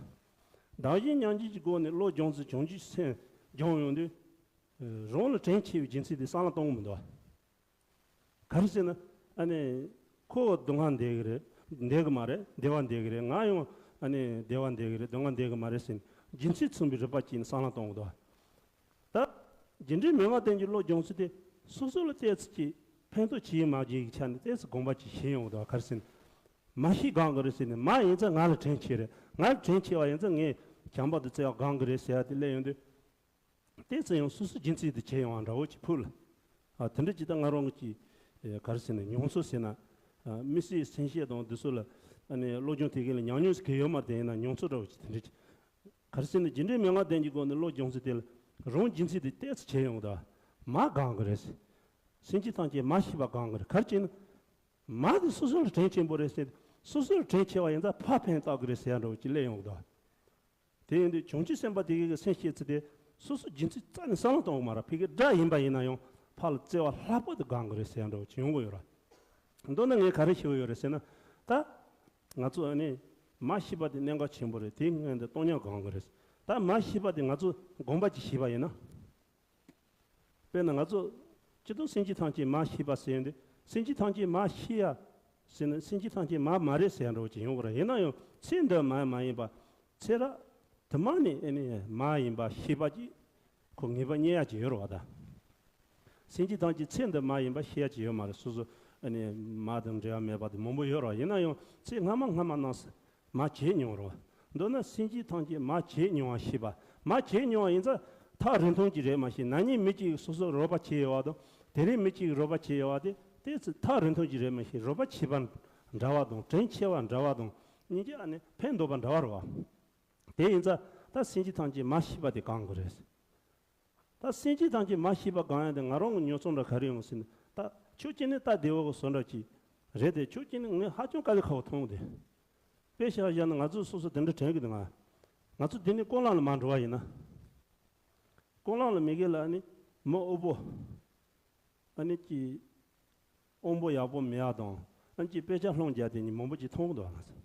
བདག་གཞན་མཉམ་བརྗེའི་སྒོ་ནས་བློ་སྦྱོང་ཚུལ་བྱང་ཆུབ་སེམས་སྦྱོང་ཡོང་དུས། རང་ལ་དྲིན་ཆེ་བའི་རྒྱུ་མཚན་དེ་བསམ་བློ་གཏོང་གི་མི་འདུག་ག་རེ་ཟེར་ན། ཨ་ནི་ཁོ་སྡུག་བསྔལ་འདོད་ཀྱི་རེད། འདོད་ཀྱི་མ་རེད། བདེ་བ་འདོད་ཀྱི་རེད། ང་ཡང་ཨ་ནི་བདེ་བ་འདོད་ཀྱི་རེད། སྡུག་བསྔལ་འདོད་ཀྱི་མ་རེད་ཟེར་ནས། རྒྱུ་མཚན་མཚུངས་པའི་རིག་པ་བྱས་ནས་བསམ་བློ་གཏོང་གི་འདུག་ད་རྒྱུ་འབྲས་མན་ངག་ལྡན་གྱི་བློ་སྦྱོང་ཚུལ་དེ་སོ་སོ་ལ་ཏོག་ཙམ་ཅིག་ཕན་ཐོགས་བྱེད་མ་བྱེད་ཀྱི་ཆ་ནས་ཏོག་ཙམ་སྒོམ་པ་ཅིག་བྱེད་ཡོང་གི་འདུག་ག་རེ་ཟེར་ན། མར་ཤེས་སྒོམ་གི་རེད་ཟེར་ནས། མར་ཡིན་ཙང་ང་ལ་དྲིན་ཆེ་རེད། ང་ལ་དྲིན་ཆེ་བ་ཡིན་ཙང་ངས་བྱམས་པ་དང་བརྩེ་བ་སྒོམ་གི་རེད་ཟེར་ཡ་དེ་སླེབས་ཡོང་དུས། ཏོག་ཙམ་ཡང་སོ་སོའི་རྒྱུ་མཚན་དེ་བྱེད་ཡོང་བ་འདྲ་བོ་ཅིག་ཕུགས་ལ། ཨ་དེ་འདྲ་ཅིག་ད་ང་རང་གི་ཅིག་ཨེ་ག་རེ་ཟེར་ན། མྱོང་ཚོར་ཟེར་ན། ཨ་དམིགས་བསལ་སེམས་བསྐྱེད་དང་འདི་ཚོ་ལ། ཨ་ནི་བློ་སྦྱོང་དེ་ག་ལ་ཉམས་མྱོང་ཟེར་གི་ཡོད་མ་རེད། དེ་ཡིན་ན་མྱོང་ཚོར་འདྲ་བོ་ཅིག་དེ་འདྲ་ཅིག་ག་རེ་ཟེར་ན། རྒྱུ་འབྲས་མན་ངག་ལྡན་གྱི་སྒོ་ནས་བློ་སྦྱོང་ཚུལ་དེ་ལ་རང་རྒྱུ་མཚན་དེ་ཏོག་ཙམ་བྱེད་ཡོང་གི་འདུག་མར་སྒོམ་གི་རེད། སེམས་བསྐྱེད་ཐམས་ཅད་མར་ཤེས་པ་སྒོམ་གི་རེད། ག་རེ་བྱས་ན། མར་དེ་སོ་སོ་ལ་དྲིན་ཆེན་པོ་རེད་ཟེར། སོ་སོ་ལ་དྲིན་ཆེ་བ་ཡིན་ཙང་ཕར་ཕན་བཏགས་གི་རེད་ཟེར་ཡ་འདྲ་བོ་ཅིག་སླེབས་ཡོང་གི་འདུག་དེ་ཡིན་དུས་བྱང་ཆུབ་སེམས་དཔའ་དེ་གའི་སེམས་བསྐྱེད་ཚུལ་དེ་སོ་སོའི་རྒྱུ་མཚན་རྩ་ནས་བསམ་བློ་གཏོང་གི་མ་རེད། ཕ་གི་སྒྲ་ཡིན་པ་ཡིན་ན་ཡང་ཕར་ལ་བརྩེ་བ་ལྷག་པར་དུ་སྒོམ་གི་རེད་ཟེར་ཡ་འདྲ་བོ་ཅིག་ཡོང་གི་ཡོད་རེད། མདོར་ན་ངས་ག་རེ་ཞུ་གི་ཡོད་རེད་ཟེར་ན། ད་ང་ཚོ་ཨ་ནི་མར་ཤེས་པ་དེ་གནད་འགག་ཆེན་པོ་རེད། དེའི་སྔོན་དུ་སྟོང་ཉིད་སྒོམ་གི་རེད། ད་མར་ཤེས་པ་དེ་ང་ཚོ་སྒོམ་པ་ཅིག་བྱས་པ་ཡིན་ན། དཔེར་ན་ང་ཚོ་སྤྱིར་བཏང་སེམས་བསྐྱེད་ཐམས་ཅད་མར་ཤེས་པ་ཟེར་ཡོང་དུས། སེམས་བསྐྱེད་ཐམས་ཅད་མར་ཤེས་ཡ་ཟེར་ན། སེམས་བསྐྱེད་ཐམས་ཅད་མར་མ་རེད་ཟེར་ཡ་འདྲ་བོ་ཅིག་ཡོང་གི་རེད། ཡིན་ན་ཡང་ཚེ་འདི་མར་མ་ཡིན་པ། ཚེ་རབས་དུ་མ་ནས་ཨ་ནི་མར་ཡིན་པ་ཤེས་པ་ཅིག་ཁོ་ངེས་པ་རྙེད་ཡ་ཅིག་ཡོད་རེད་བ། ད་སེམས་བསྐྱེད་ཐམས་ཅད་ཚེ་འདི་མར་ཡིན་པ་ཤེས་ཡ་ཅིག་ཡོད་མ་རེད། སོ་སོ་ཨ་ནི་མ་དང་འབྲེལ་བ་མེད་པ་དེ་མང་པོ་ཡོད་རེད་བ། ཡིན་ན་ཡང་ཚེ་སྔ་མ་སྔ་མ་ནང་བཞིན་མར་བྱས་མྱོང་རེད་བ། མདོར་ན་སེམས་བསྐྱེད་ཐམས་ཅད་མར་བྱས་མྱོང་བ་ཤེས་པ། མར་བྱས་མྱོང་བ་ཡིན་ཙང་ཐག་རིང་ཐུང་གཅིག་རེད་མ་གཏོགས། ན་ནིང་མི་གཅིག་གིས་སོ་སོར་རོགས་པ་བྱས་ཡོད་པ་དང་། དེ་རིང་མི་གཅིག་གིས་རོགས་པ་བྱས་ཡོད་པ་དེ་ཏོག་ཙམ་ཐག་རིང་ཐུང་གཅིག་རེད་མ་གཏོགས། རོགས་པ་བྱས་པ་འདྲ་བ་དང་། དྲིན་ཆེ་བ་འདྲ་བ་དང་། སྙིང་རྗེ་ཨ་ནི་ཕན་འདོགས་པ་འདྲ་བ་རེད་བ། དེ་ཡིན་ཙང་ད་སེམས་བསྐྱེད་ཐམས་ཅད་མར་ཤེས་པ་དེ་སྒོམ་དགོས་རེད། ད་སེམས་བསྐྱེད་ཐམས་ཅད་མར་ཤེས་པ་སྒོམ་ཡ་དེ་ང་རང་གི་མྱོང་ཚོར་འདྲ་ག་རེ་ཡོང་ཟེར་ན། ད་ཕྱོགས་གཅིག་ནས་སྟབས་བདེ་བོ་གི་བཟོ་འདྲ་ཅིག་རེད་དེ། ཕྱོགས་གཅིག་ནས་ངས་ཧ་ཅང་དཀའ་ལས་ཁག་པོ་མཐོང་གི་འདུག་དཔེ་བཞག་བཞག་ན་ང་ཚོས་སོ་སོ་དེ་འདྲ་དྲན་གི་འདུག་ང་ང་ཚོ་འདི་ནས་ཀོ་ལང་ལ་མར་འགྲོ་བ་ཡིན་ན། ཀོ་ལང་ལ་མི་གེ་ལ་ཨ་ནི་མི་དབུལ་པོ། ཨ་ནི་ཅིག་དབང་པོ་ཡག་པོ་མེད་ཡ་དང་། ཨ་ནི་ཅིག་དཔེ་ཆ་ལྷུང་རྒྱག་དེ་གཉིས་མང་པོ་ཅིག་མཐོང་གི་འདུག་ང་ཚོ།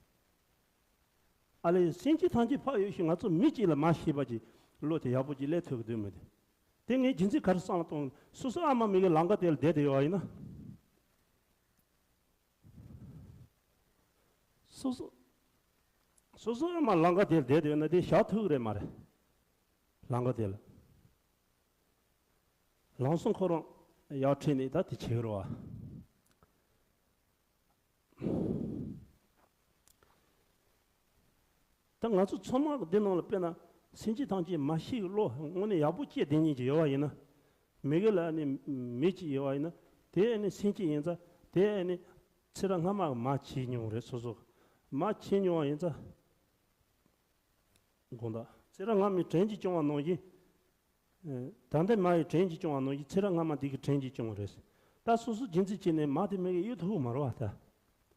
ཨ་ལས་སེམས་བསྐྱེད་ཐམས་ཅད་ཕར་གཡུག་ཞིག་ང་ཚོ་མི་གཅིག་ལ་མར་ཤེས་པ་ཅིག་བློ་དེ་ཡག་པོ་ཅིག་སླེབས་ཐུབ་ཀྱི་འདུག་མི་འདུག་དེ་ངས་རྒྱུ་མཚན་ག་རེ་བསམ་བློ་གཏོང་། སོ་སོ་ཨ་མ་མི་གི་ལམ་ཁ་དེ་ལ་བསྡད་དེ་ཡོད་པ་ཡིན་ན། སོ་སོ་སོ་སོ་ཨ་མ་ལམ་ཁ་དེ་ལ་བསྡད་དེ་ཡོད་ན་དེ་བཞག་ཐུབ་ཀྱི་རེད་མ་རེད། ལམ་ཁ་དེ་ལ། ལམ་སང་ཁོ་རང་ཡར་ཁྲིད་ནས་ད་དེ་བྱེད་ཀྱི་རེད་བ། ད་ང་ཚོ་ཚང་མ་འདི་ནང་ལ་དཔེར་ན་སེམས་བསྐྱེད་ཐམས་ཅད་མར་ཤེས་ཀྱི་བློ་དངོས་གནས་ཡག་པོ་སྐྱེས་བསྡད་མཁན་ཅིག་ཡོད་པ་ཡིན་ན། མི་གི་ལ་ནི་མི་གཅིག་ཡོད་པ་ཡིན་ན། དེ་ནི་སེམས་བསྐྱེད་ཡིན་ཙང་། དེ་ནི་ཚེ་རབས་སྔ་མ་མར་བྱས་མྱོང་རེད། སོ་སོ་མར་བྱས་མྱོང་བ་ཡིན་ཙང་། དགོངས་དག་ཚེ་རབས་སྔ་མའི་དྲིན་གྱིས་སྐྱོང་བ་ནང་བཞིན། ད་ལྟའི་མ་ཡི་དྲིན་གྱིས་སྐྱོང་བ་ནང་བཞིན་ཚེ་རབས་སྔ་མ་དེ་གི་དྲིན་གྱིས་སྐྱོང་བ་རེད། ད་སོ་སོ་རྒྱུན་འཛིན་བྱས་ནས་མ་དེ་མི་གི་གཡུལ་ཐུག་མ་རེད་བ་ད།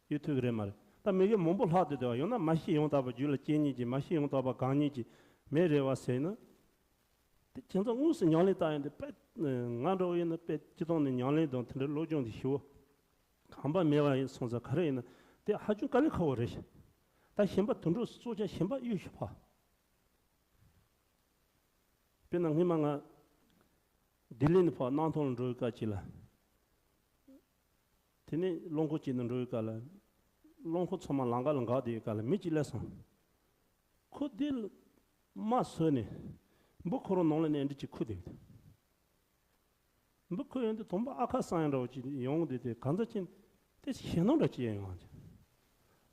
གཡུལ་ཐུག་གི་རེད་མ་རེད། ད་མི་གི་མང་པོ་ལྷག་བསྡད་འདུག་བ། ཡང་ན་མ་ཤི་ཡང་དག་པ་རྒྱུད་ལ་སྐྱེ་ཉིད་ཀྱི་མ་ཤི་ཡང་དག་པ་གང་ཉིད་ཀྱི་མི་རེད་བ་ཟེར་ན། དེ་ཁྱེད་ཚོ་དངོས་སུ་ཉམས་ལེན་བསྟར་ཡོང་དུས་དཔེ་ང་འདྲ་བོ་ཡིན་ན་དཔེ་སྤྱི་བཏང་ནས་ཉམས་ལེན་དང་དེ་འདྲའི་སློབ་སྦྱོང་དེ་ཞེ་པོ་གོམས་པ་མེད་པ་ཡིན་སོང་ཙང་ག་རེ་ཡིན་ན་དེ་ཧ་ཅང་དཀའ་ལས་ཁག་པོ་རེད་ཤག་ད་གཞན་པ་དུད་འགྲོ་སྲོག་ཆགས་གཞན་པ་གཡུལ་ཞིག་ཕ། དཔེར་ན་སྔོན་མ་ང་ལྡི་ལི་ནས་ཕར་གནམ་ཐང་ལ་འགྲོ་བའི་སྐབས་ཅིག་ལ། དེ་ནས་རླངས་འཁོར་ཅིག་ནང་འགྲོ་བའི་སྐབས་ལ། རླངས་འཁོར་ཚང་མ་ལམ་ཁ་ལ་འགག་བསྡད་པའི་སྐབས་ལ་མི་གཅིག་སླེབས་སོང་། ཁོ་དེ་ལ་རྨ་བཟོས་ནས་འབུ་ཁོ་རང་ནང་ལ་ནས་འདྲི་གཅིག་ཁུར་བསྡད་ཡོད། འབུ་ཁོ་ཡོང་དུས་དང་པོ་ཨ་ཁ་སང་ཡང་འདྲ་བོ་ཅིག་ཡོང་དུས་དེ་གང་ཚ་ཅིན་དེ་ཞེད་སྣང་འདྲ་ཅིག་ཡོང་ཡང་ཅིག་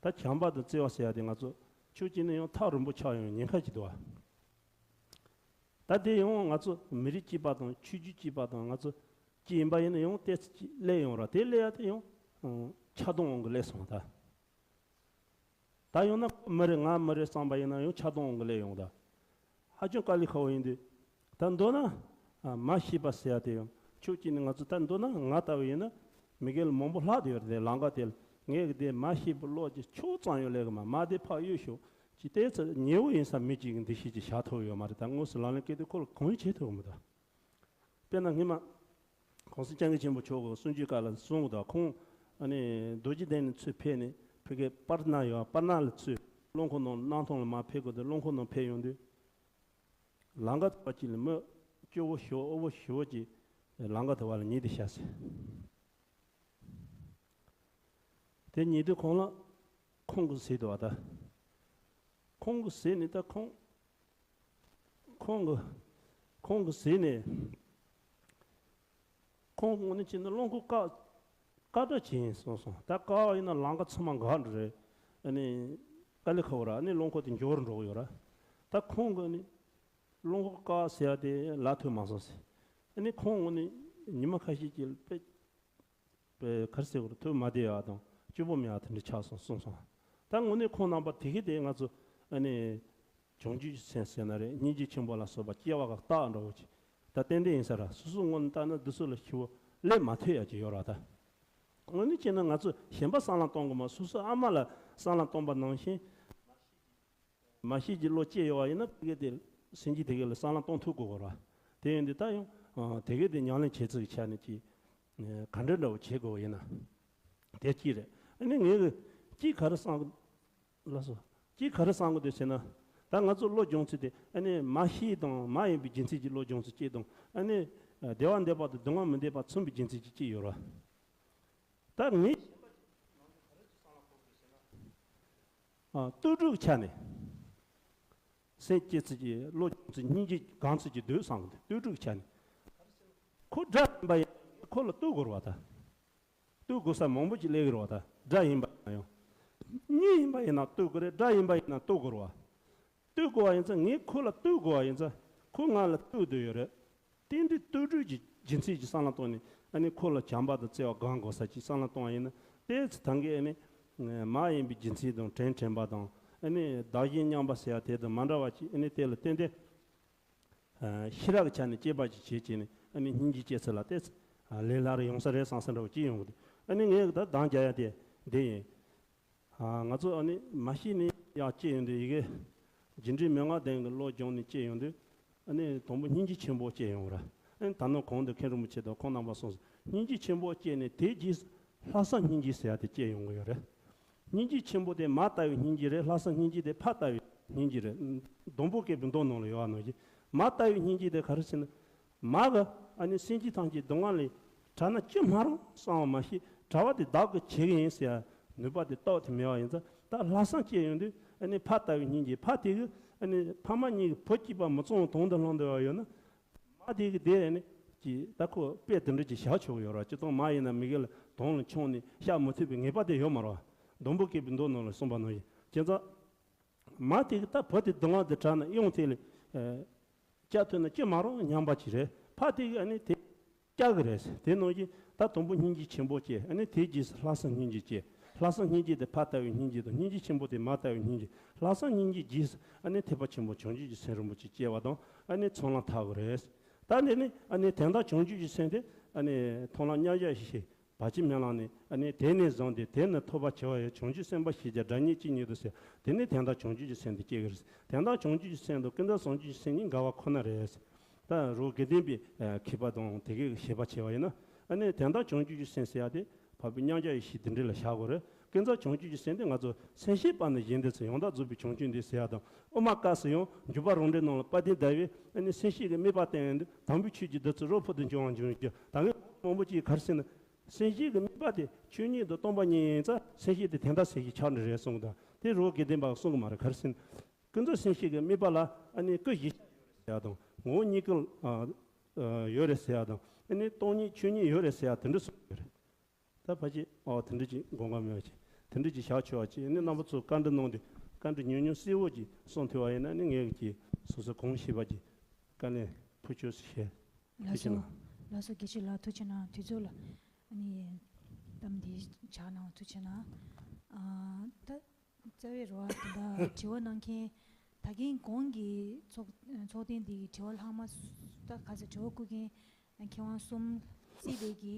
ད་བྱམས་པ་དང་བརྩེ་བ་ཟེར་ཡ་དེ་ང་ཚོ་ཆོས་ཅིག་ནས་ཡང་ཐག་རིང་པོ་ཆགས་ཡོང་ཉེན་ཁ་ཅིག་འདུག་བ། ད་དེ་ཡང་ང་ཚོ་མི་རིགས་གཅིག་པ་དང་ཆོས་བརྒྱུད་གཅིག་པ་དང་ང་ཚོ་གཅིག་ཡིན་པ་ཡིན་ན་ཡང་ཏོག་ཙམ་ཅིག་སླེབས་ཡོང་ར། དེ་སླེབས་ཡ་དེ་ཡང་ཆགས་སྡང་དབང་གིས་སླེབས་སོང་ད། ད་ཡང་ན་མི་རེད་ང་མི་རེད་བསམ་པ་ཡིན་ན་ཡང་ཆགས་སྡང་དབང་གིས་སླེབས་ཡོང་ད། ཧ་ཅང་དཀའ་ལས་ཁག་པོ་ཡིན་དུས། ད་མདོར་ན། མ་ཤེས་པ་ཟེར་ཡ་དེ་ཡང་ཆོས་ཅིག་ནི་ང་ཚོ་ད་མདོར་ན་ང་ལྟ་བུ་ཡིན་ན་མི་རྒན་མང་པོ་ལྷག་བསྡད་ཡོད་རེད་དེ་ལམ་ཁ་དེ་ལ་ངས་གི་དེ་མ་ཤེས་པའི་བློ་ཅིག་ཆོག་ཙམ་ཡང་སླེབས་གི་མ་མ་དེ་ཕར་གཡུག་ཞོག་ཅིག་ཏོག་ཙམ་ཉེ་བོ་ཡིན་ས་མི་གཅིག་གི་འདུ་ཤེས་ཅིག་བཞག་ཐུབ་ཡོད་མ་རེད། ད་དངོས་སུ་ལག་ལེན་བཀལ་དུས་ཁོ་ལ་གང་ཡང་བྱེད་ཐུབ་གི་མི་འདུག་དཔེར་ན་སྔོན་མ། གོང་ས་སྐྱབས་མགོན་ཆེན་པོ་མཆོག་གི་གསུང་ཆོས་སྐབས་ལ་གསུངས་འདུག་ཁོང་ཨ་ནི་རྡོ་རྗེ་གདན་ནས་ཚུར་ཕེབས་ནས་ཕ་གིའི་པར་ན་ཡོད་པར་ན་ལ་ཚུར་རླངས་འཁོར་ནང་གནམ་ཐང་ལ་མར་ཕེབས་དགོས་དུས་རླངས་འཁོར་ནང་ཕེབས་ཡོང་དུས། ལམ་ཁ་ཐོག་ཅིག་ལ་མི་སྐྱོ་བོ་ཞེ་པོ་དབུལ་བོ་ཞེ་པོ་ཅིག་ལམ་ཁ་ཐོག་བ་ལ་ཉལ་དེ་བཞག་ཟེར། དེ་ཉལ་དུས་ཁོང་ལ་ཁོང་གིས་ཟེར་འདུག་བ་ད། ཁོང་གིས་ཟེར་ནས་ད་ཁོང་། ཁོང་གི་ཁོང་གིས་ཟེར་ནས། ཁོང་དངོས་གནས་བྱས་ན་རླངས་འཁོར་བཀག་བཀག་འགྲོ་བྱས་ཡིན་གསུངས་སོང་། ད་བཀག་པ་ཡིན་ན་ལམ་ཁ་ཚང་མ་འགག་འགྲོ་རེད། ཨ་ནི། དཀའ་ལས་ཁག་པོ་ར་ཨ་ནི་རླངས་འཁོར་དེ་འབྱོར་འགྲོ་གི་ཡོད་ར། ད་ཁོང་གིས་ཨ་ནི། རླངས་འཁོར་བཀག་ཟེར་ཡ་དེ་ལབ་ཐུབ་མ་སོང་ཟེར། ཨ་ནི་ཁོང་དངོས་གནས་ཉི་མ་ཁ་ཤས་ཀྱི་དཔེ། པའི་གར་སེ་གོར་ཐུབ་མ་བསྡད་ཡག་དང་སྐྱོ་པོ་མེད་ཡག་དེ་འདྲ་ཆགས་སོང་གསུངས་སོང་། ད་དངོས་གནས་ཁོང་རྣམ་པ་དེ་གི་དེ་ང་ཚོ་ཨ་ནི་བྱང་ཆུབ་སེམས་ཟེར་ན་རེད། སྙིང་རྗེ་ཆེན་པོ་ལ་སོགས་པ་སྐྱེ་བ་གི་རྟགས་འདྲ་བོ་ཅིག་ད་ཏན་ཏན་ཡིན་ས་ར། སོ་སོའི་ངོས་ནས་བལྟས་ན་འདི་ཚོ་ལ་ཞེ་པོ་སླེབས་མ་ཐུབ་ཡག་ཅིག་ཡོད་ར་ད། དངོས་གནས་བྱས་ན་ང་ཚོ་གཞན་པ་བསམ་བློ་གཏོང་དགོས་མ་སོ་སོའི་ཨ་མ་ལ་བསམ་བློ་གཏོང་པ་ནང་བཞིན། མ་ཤེས་ཀྱི་བློ་སྐྱེས་ཡོད་པ་ཡིན་ན་ཕ་གི་དེ་སེམས་ཅན་དེ་ག་ལ་བསམ་བློ་གཏོང་ཐུབ་དགོས་གོ་ར། དེ་ཡིན་དུས་ད་ཡང་ཨ་དེ་ག་དེ་ཉམས་ལེན་བྱེད་ཚུལ་གྱི་ཆ་ནས་ཀྱི་ག་འདྲ་འདྲ་བོ་བྱེད་དགོས་ཡིན་ན། དེ་གཅིག་རེད། ཨ་ནི་ངས་གི་གཅིག་ག་རེ་བསམ་གི་ལགས་སོ། གཅིག་ག་རེ་བསམ་གི་འདུག་ཟེར་ན། ད་ང་ཚོ་བློ་སྦྱོང་ཚུལ་དེ་ཨ་ནི་མ་ཤེས་དང་མ་ཡིན་པའི་རྒྱུ་མཚན་གྱིས་བློ་སྦྱོང་ཚུལ་གཅིག་དང་ཨ་ནི་བདེ་བ་འདོད་པ་དང་སྡུག་བསྔལ་མི་འདོད་པ་མཚུངས་པའི་རྒྱུ་མཚན་གྱིས་གཅིག་ཡོད་ར། ད་ངས་ཨ་ལྟོས་གྲོས་ཀྱི་ཆ་ནས། སེམས་བསྐྱེད་ཚུལ་གྱི་བློ་སྦྱོང་ཚུལ་སྙིང་རྗེ་གང་ཚུལ་གྱི་འདོད་བསམ་གི་འདུག་ལྟོས་གྲོས་ཀྱི་ཆ་ནས། ཁོ་དགྲ་ཡིན་པ་ཡིན་ན་ཁོ་ལ་ལྟོས་དགོས་རེད་བ་ད། ལྟོས་དགོས་ས་མང་པོ་ཅིག་སླེབས་ཀྱི་རེད་བ་ད། དགྲ་ཡིན་པ་ཡིན་ན་ཡང་། གཉེན་ཡིན་པ་ཡིན་ན་ལྟོས་དགོས་རེད། དགྲ་ཡིན་པ་ཡིན་ན་ལྟོས་དགོས་རེད་བ། ལྟོས་དགོས་པ་ཡིན་ཙང་ངས་ཁོ་ལ་ལྟོས་དགོས་པ་ཡིན་ཙང་ཁོ་ང་ལ་ལྟོས་འདོད་ཡོད་རེད། དེ་འདྲའི་ལྟོས་གྲོས་ཀྱི་རྒྱུ་མཚན་གྱི་བསམ་བློ་བཏང་ནས་ཨ་ནི་ཁོ་ལ་བྱམས་པ་དང་བརྩེ་བ་སྒོམ་དགོས་ས་ཅིག་བསམ་བློ་བཏང་བ་ཡིན་ན་ཏོག་ཙམ་ད་གིན་ཨ་ནི་མ་ཡིན་པའི་རྒྱུ་མཚན་དང་དྲིན་དྲན་པ་དང་ཨ་ནི་བདག་གཞན་མཉམ་པ་ཟེར་བ་དེ་དང་མ་འདྲ་བ་ཅིག་ཨ་ནི་དེ་ལ་བརྟེན་ཏེ་ཤེས་རབ་ཀྱི་ཆ་ནས་དཔྱད་པ་ཅིག་བྱེད་ཅིག་ནས་ཨ་ནི་སྙིང་རྗེ་སྐྱེ་ཚུལ་ལ་ཏོག་ཙམ་ལས་སླ་རུ་ཡོང་ས་རེད་བསམ་ས་འདྲ་བོ་ཅིག་ཡོང་གི་འདུག་ཨ་ནི་ངས་ད་གདམས་རྒྱག་ཡ་དེ་འདི་ཡིན། ང་ཚོ་ཨ་ནི་མ་ཤེས་ནས་ཡག་སྐྱེས་ཡོང་དུས་ཡི་གེ་རྒྱུ་འབྲས་མན་ངག་ལྡན་གྱི་བློ་སྦྱོང་ནས་སྐྱེས་ཡོང་དུས་ཨ་ནི་དང་པོ་སྙིང་རྗེ་ཆེན་པོ་སྐྱེས་ཡོང་བ་རེད། ཨ་ནི་ད་ནངས་གོང་དུ་མཁན་རིན་པོ་ཆེ་དང་ཁོང་རྣམ་པ་གསུངས་སོང་། སྙིང་རྗེ་ཆེན་པོ་སྐྱེས་ནས་དེའི་རྗེས་སུ་ལྷག་བསམ་སྙིང་རྗེ་ཟེར་ཡ་དེ་སྐྱེས་ཡོང་གི་ཡོད་རེད། སྙིང་རྗེ་ཆེན་པོ་དེ་མ་ལྟ་བུའི་སྙིང་རྗེ་རེད། ལྷག་བསམ་སྙིང་རྗེ་དེ་ཕ་ལྟ་བུའི་སྙིང་རྗེ་རེད། སྡོང་པོ་སྐྱེས་པའི་མདོ་ནང་ལ་ཡོད་པ་ནང་བཞིན་མ་ལྟ་བུའི་སྙིང་རྗེ་དེ་ག་རེ་ཟེར་ན། མ་གི་ཨ་ནི་སེམས་ཅན་ཐམས་ཅད་སྡུག་བསྔལ་ལས་བྲལ་ན་ཅི་མ་རུང་བསམ་པ་མ་ཤེས། བྲལ་བ་དེ་བདག་གིས་བྱེད་ཀྱི་ཡིན་ཟེར་ཡ་ནུས་པ་དེ་སྟོབས་དེ་མེད་པ་ཡིན་ཙང་ད་ལྷག་བསམ་སྐྱེས་ཡོང་དུས་ཨ་ནི་ཕ་ལྟ་བུའི་སྙིང་རྗེ་ཕ་དེ་གིས་ཨ་ནི་ཕ་མ་གཉིས་ཀྱི་བུ་གཅིག་པ་མི་གཙང་བོ་དོན་དུ་བླངས་བསྡད་པ་ཡོད་ན་མ་དེ་གིས་དེ་ཨ་ནི་ཀྱི་ད་ཁོ་དཔེ་དེ་འདྲ་ཅིག་བཞག་ཆོག་གི་ཡོད་རེད། སྤྱིར་བཏང་མ་ཡིན་ན་མི་གི་ལ་དོན་ལ་མཆོང་ནས་བཤགས་མི་ཐུབ་པའི་ངེས་པ་དེ་ཡོད་མ་རེད་བ། སྡོང་པོ་སྐྱེས་པའི་མདོ་ནང་ལ་གསུངས་པ་ནང་བཞིན་བྱས་ཙང་། མ་དེ་གི་ད་བུ་དེ་སྡུག་བསྔལ་དེ་བྲལ་ན་གཡང་དེ་ལས་སྐྱབས་ཐུབ་ན་ཅི་མ་རུང་སྙམ་པ་ཅིག་རེད། ཕ་དེ་གི་ཨ་ནི་དེ་སྐྱབས་གི་རེད། དེ་ནང་བཞིན་ད་དང་པོ་སྙིང་རྗེ་ཆེན་པོ་སྐྱེ། ཨ་ནི་དེའི་རྗེས་སུ་ལྷག་བསམ་སྙིང་རྗེ་སྐྱེ། ལྷག་བསམ་སྙིང་རྗེ་དེ་ཕ་ལྟ་བུའི་སྙིང་རྗེ་དང་། སྙིང་རྗེ་ཆེན་པོ་དེ་མ་ལྟ་བུའི་སྙིང་རྗེ། ལྷག་བསམ་སྙིང་རྗེ་རྗེས་སུ་ཨ་ནི་ཐེག་པ་ཆེན་པོ་བྱང་ཆུབ་ཀྱི་སེམས་རིན་པོ་ཆེ་སྐྱེ་བ་དང་། ཨ་ནི་ཚོགས་ལམ་ཐར་དགོས་རེད། ད་འདི་ནི་ཨ་ནི་དོན་དམ་བྱང་ཆུབ་ཀྱི་སེམས་དེ་ཨ་ནི་མཐོང་ལམ་མཉམ་གཞག་ཞེས་བྱ། བར་ཆད་མེད་ལམ་ནི་ཨ་ནི་དེ་ནས་བཟུང་སྟེ། དེ་ནི་ཐོབ་པར་བྱ་བ་ཡི། བྱང་ཆུབ་སེམས་དཔའ་ཞེས་བྱ། སྒྲ་སྙན་གཅིག་ཉིད་དུ་ཟེར། དེ་ནི་དོན་དམ་བྱང་ཆུབ་ཀྱི་སེམས་དེ་སྐྱེ་གི་རེད། དོན་དམ་བྱང་ཆུབ་ཀྱི་སེམས་དང་ཀུན་རྫོབ་བྱང་ཆུབ་ཀྱི་སེམས་གཉིས་འགལ་བ་ཁོ་ན་རེད། ད་རོ་དགེ་ལྡན་པའི་ཨ་མཁས་པ་དང་དེ་གའི་བཤད་པ་བྱས་པ་ཡིན་ན། ཨ་ནི་དོན་དམ་བྱང་ཆུབ་ཀྱི་སེམས་ཟེར་ཡ་དེ་འཕགས་པའི་མཉམ་གཞག་ཡེ་ཤེས་དེ་འདྲ་ལ་བཞག་དགོས་རེད། ཀུན་རྫོབ་བྱང་ཆུབ་ཀྱི་སེམས་དེ་ང་ཚོ་སེམས་ཤེས་པ་ནི་གཞན་འདི་ཚོ་ཡང་དག་རྫོགས་པའི་བྱང་ཆུབ་འདི་ཟེར་ཡ་དང་། དབུ་མ་སྐབས་སུ་ཡང་འཇུག་པ་རང་འགྲེལ་ནང་ལ་དཔལ་ལྡན་ཟླ་བས་ཨ་ནི་སེམས་ཤེས་ཀྱི་དམིགས་པ་བསྟན་ཡོད་དུས། དམ་པའི་ཆོས་ཀྱི་བདུད་རྩི་རོ་ཕུབ་ཏུ་འབྱུང་བ་འབྱུང་གི། ད་གིན་མང་པོ་ཅིག་ག་རེ་ཟེར་ན། སེམས་ཤེས་ཀྱི་དམིགས་པ་དེ་ཆོས་ཉིད་དུ་སྟོང་པ་ཉིད་ཡིན་ཙང་། སེམས་ཤེས་དེ་དོན་དམ་སེམས་ཤེས་ཆགས་ནི་རེད་གསུངས་དང་། དེ་རོ་དགེ་ལྡན་པ་གསུང་གི་མ་རེད། ག་རེ་ཟེར་ན། ཀུན་རྫོབ་སེམས་ཤེས་ཀྱི་དམིགས་པ་ལ་ཨ་ནི་སྐུ་གཞི་ཡོད་རེད་ཟེར་ཡ་དང་། ངོ་བོ་ཉིད་ཀྱི་ཨ་ཨ་ཡོད་རེད་ཟེར་ཡ་དང་། ཨ་ནི་སྟོང་ཉིད་ཆོས་ཉིད་ཡོད་རེད་ཟེར་ཡ་དེ་འདྲ་གསུངས་ཡོད་རེད། ད་ཕལ་ཆེར་ཨོ་དེ་འདྲ་ཅིག་དགོངས་པ་མེད་པ་ཅིག་དེ་འདྲ་ཅིག་བཞག་ཆོག་པ་ཅིག་ཨ་ནི་རྣམ་པ་ཚོ་བཀའ་འདྲི་གནང་དུས་བཀའ་འདྲི་ཉུང་ཉུང་གསལ་བོ་ཅིག་གསུང་ཐུབ་པ་ཡིན་ན། ཨ་ནི་ངས་ཀྱི་སོ་སོ་གང་ཤེས་པ་ཅིག་དཀའ་ལས་ཕུལ་ཆོག་ཟེར། ལགས་སོ། ལགས་སོ། དགེ་བཤེས་ལགས་ཐུགས་རྗེ་གནང་། དུས་ཚོད་ལ་ཨ་ནི་གཏམ་འདི་ཕྱག་གནང་བ་ཐུགས་རྗེ་གནང་། ཨ་ད་རྩ་བའི་རོ་ཨ་དེ་འདྲ་དྲི་བ་གནང་མཁན་ད་གིན་གོང་གི་ཚོགས་ཚོགས་ཐེངས་འདི་གི་དྲི་བ་ལྷག་མ་ད་ག་ཚོད་དྲི་བ་བསྐུར་མཁན་མཁས་དབང་གསུམ་རྩིས་པའི་གི་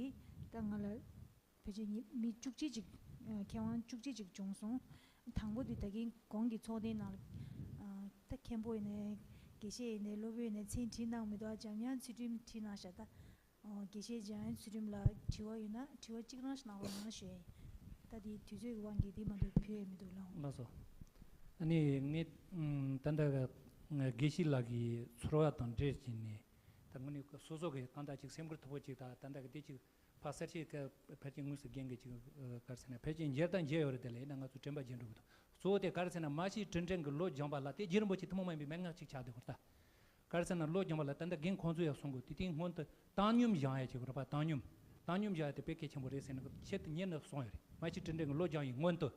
ད་ང་ལ་ཕལ་ཆེར་ཉི་མི་བཅུ་གཅིག་ཅིག་མཁས་དབང་བཅུ་གཅིག་ཅིག་བྱུང་སོང་། དང་པོ་དེ་ད་གིན་གོང་གི་ཚོགས་ཐེངས་ནང་ལ་ད་མཁན་པོ་ཡིན་ནའི་དགེ་བཤེས་ཡིན་ནའི་སློབ་དཔོན་ཡིན་ནའི་མཚན་བྲིས་གནང་མི་འདུག་ཨ་འཇམ་དབྱངས་ཚུལ་ཁྲིམས་བྲིས་གནང་ཤག་ད་ཨོ་དགེ་བཤེས་འཇམ་དབྱངས་ཚུལ་ཁྲིམས་ལ་དྲི་བ་ཡོད་ན་དྲི་བ་གཅིག་རང་ཞིག་གནང་རོགས་གནང་ཞུ་ཡ་ཡིན། ད་དེ་དུས་ཚོད་ཀྱི་དབང་གིས་དེ་མ་གཏོགས་ཕུལ་ཡ་མི་འདུག་ལགས། ལགས་སོ། ཨ་ནི་ངས་ཨམ་ད་ལྟ་གི་དགེ་བཤེས་ལགས་ཀྱི་ཚོར་བ་དང་འབྲེལ་བྱས་ནས། ད་དངོས་གནས་སོ་སོ་གི་གང་ལྟར་ཅིག་སེམས་ཁུར་མཐུག་པོ་ཅིག་དང་། ད་ལྟ་གི་དེ་ཅིག་ཕར་གསལ་བཤད་ཀྱི་ཕལ་ཆེར་དངོས་སུ་རྒན་གྱི་ཅིག་ག་རེ་ཟེར་ན། ཕལ་ཆེར་མཇལ་དང་མཇལ་ཡོད་རེད། དེ་ལ་ཡིན་ན་ང་ཚོ་དྲན་པ་བརྗེད་འགྲོ་གི་འདུག་གཙོ་བོ་དེ་ག་རེ་ཟེར་ན། མ་གཞི་དྲིན་དྲན་གྱི་ལོ་སྦྱངས་པ་ལ་དེ་རྗེ་རིན་པོ་ཆེ་ཐུན་མོང་མ་ཡིན་པའི་མན་ངག་ཅིག་ཆགས་བསྡད་ཡོད་རེད་ད། ག་རེ་ཟེར་ན་ལོ་སྦྱངས་པ་ལ་ད་ལྟ་རྒན་ཁོང་ཚོ་ཡང་གསུང་གོ། དེ་དུས་སྔོན་དུ་བཏང་སྙོམས་སྦྱང་ཡ་ཅིག་རེད་པ། བཏང་སྙོམས། བཏང་སྙོམས་སྦྱང་ཡ་དེ་དཔེ་གལ་ཆེན་པོ་རེད་ཟེར་ནས་ཆེད་དུ་ཉེར་ནས་གསུངས་ཡོད་རེད། མ་གཞི་དྲིན་དྲན་གྱི་ལོ་སྦྱང་ཡི་སྔོན་དུ་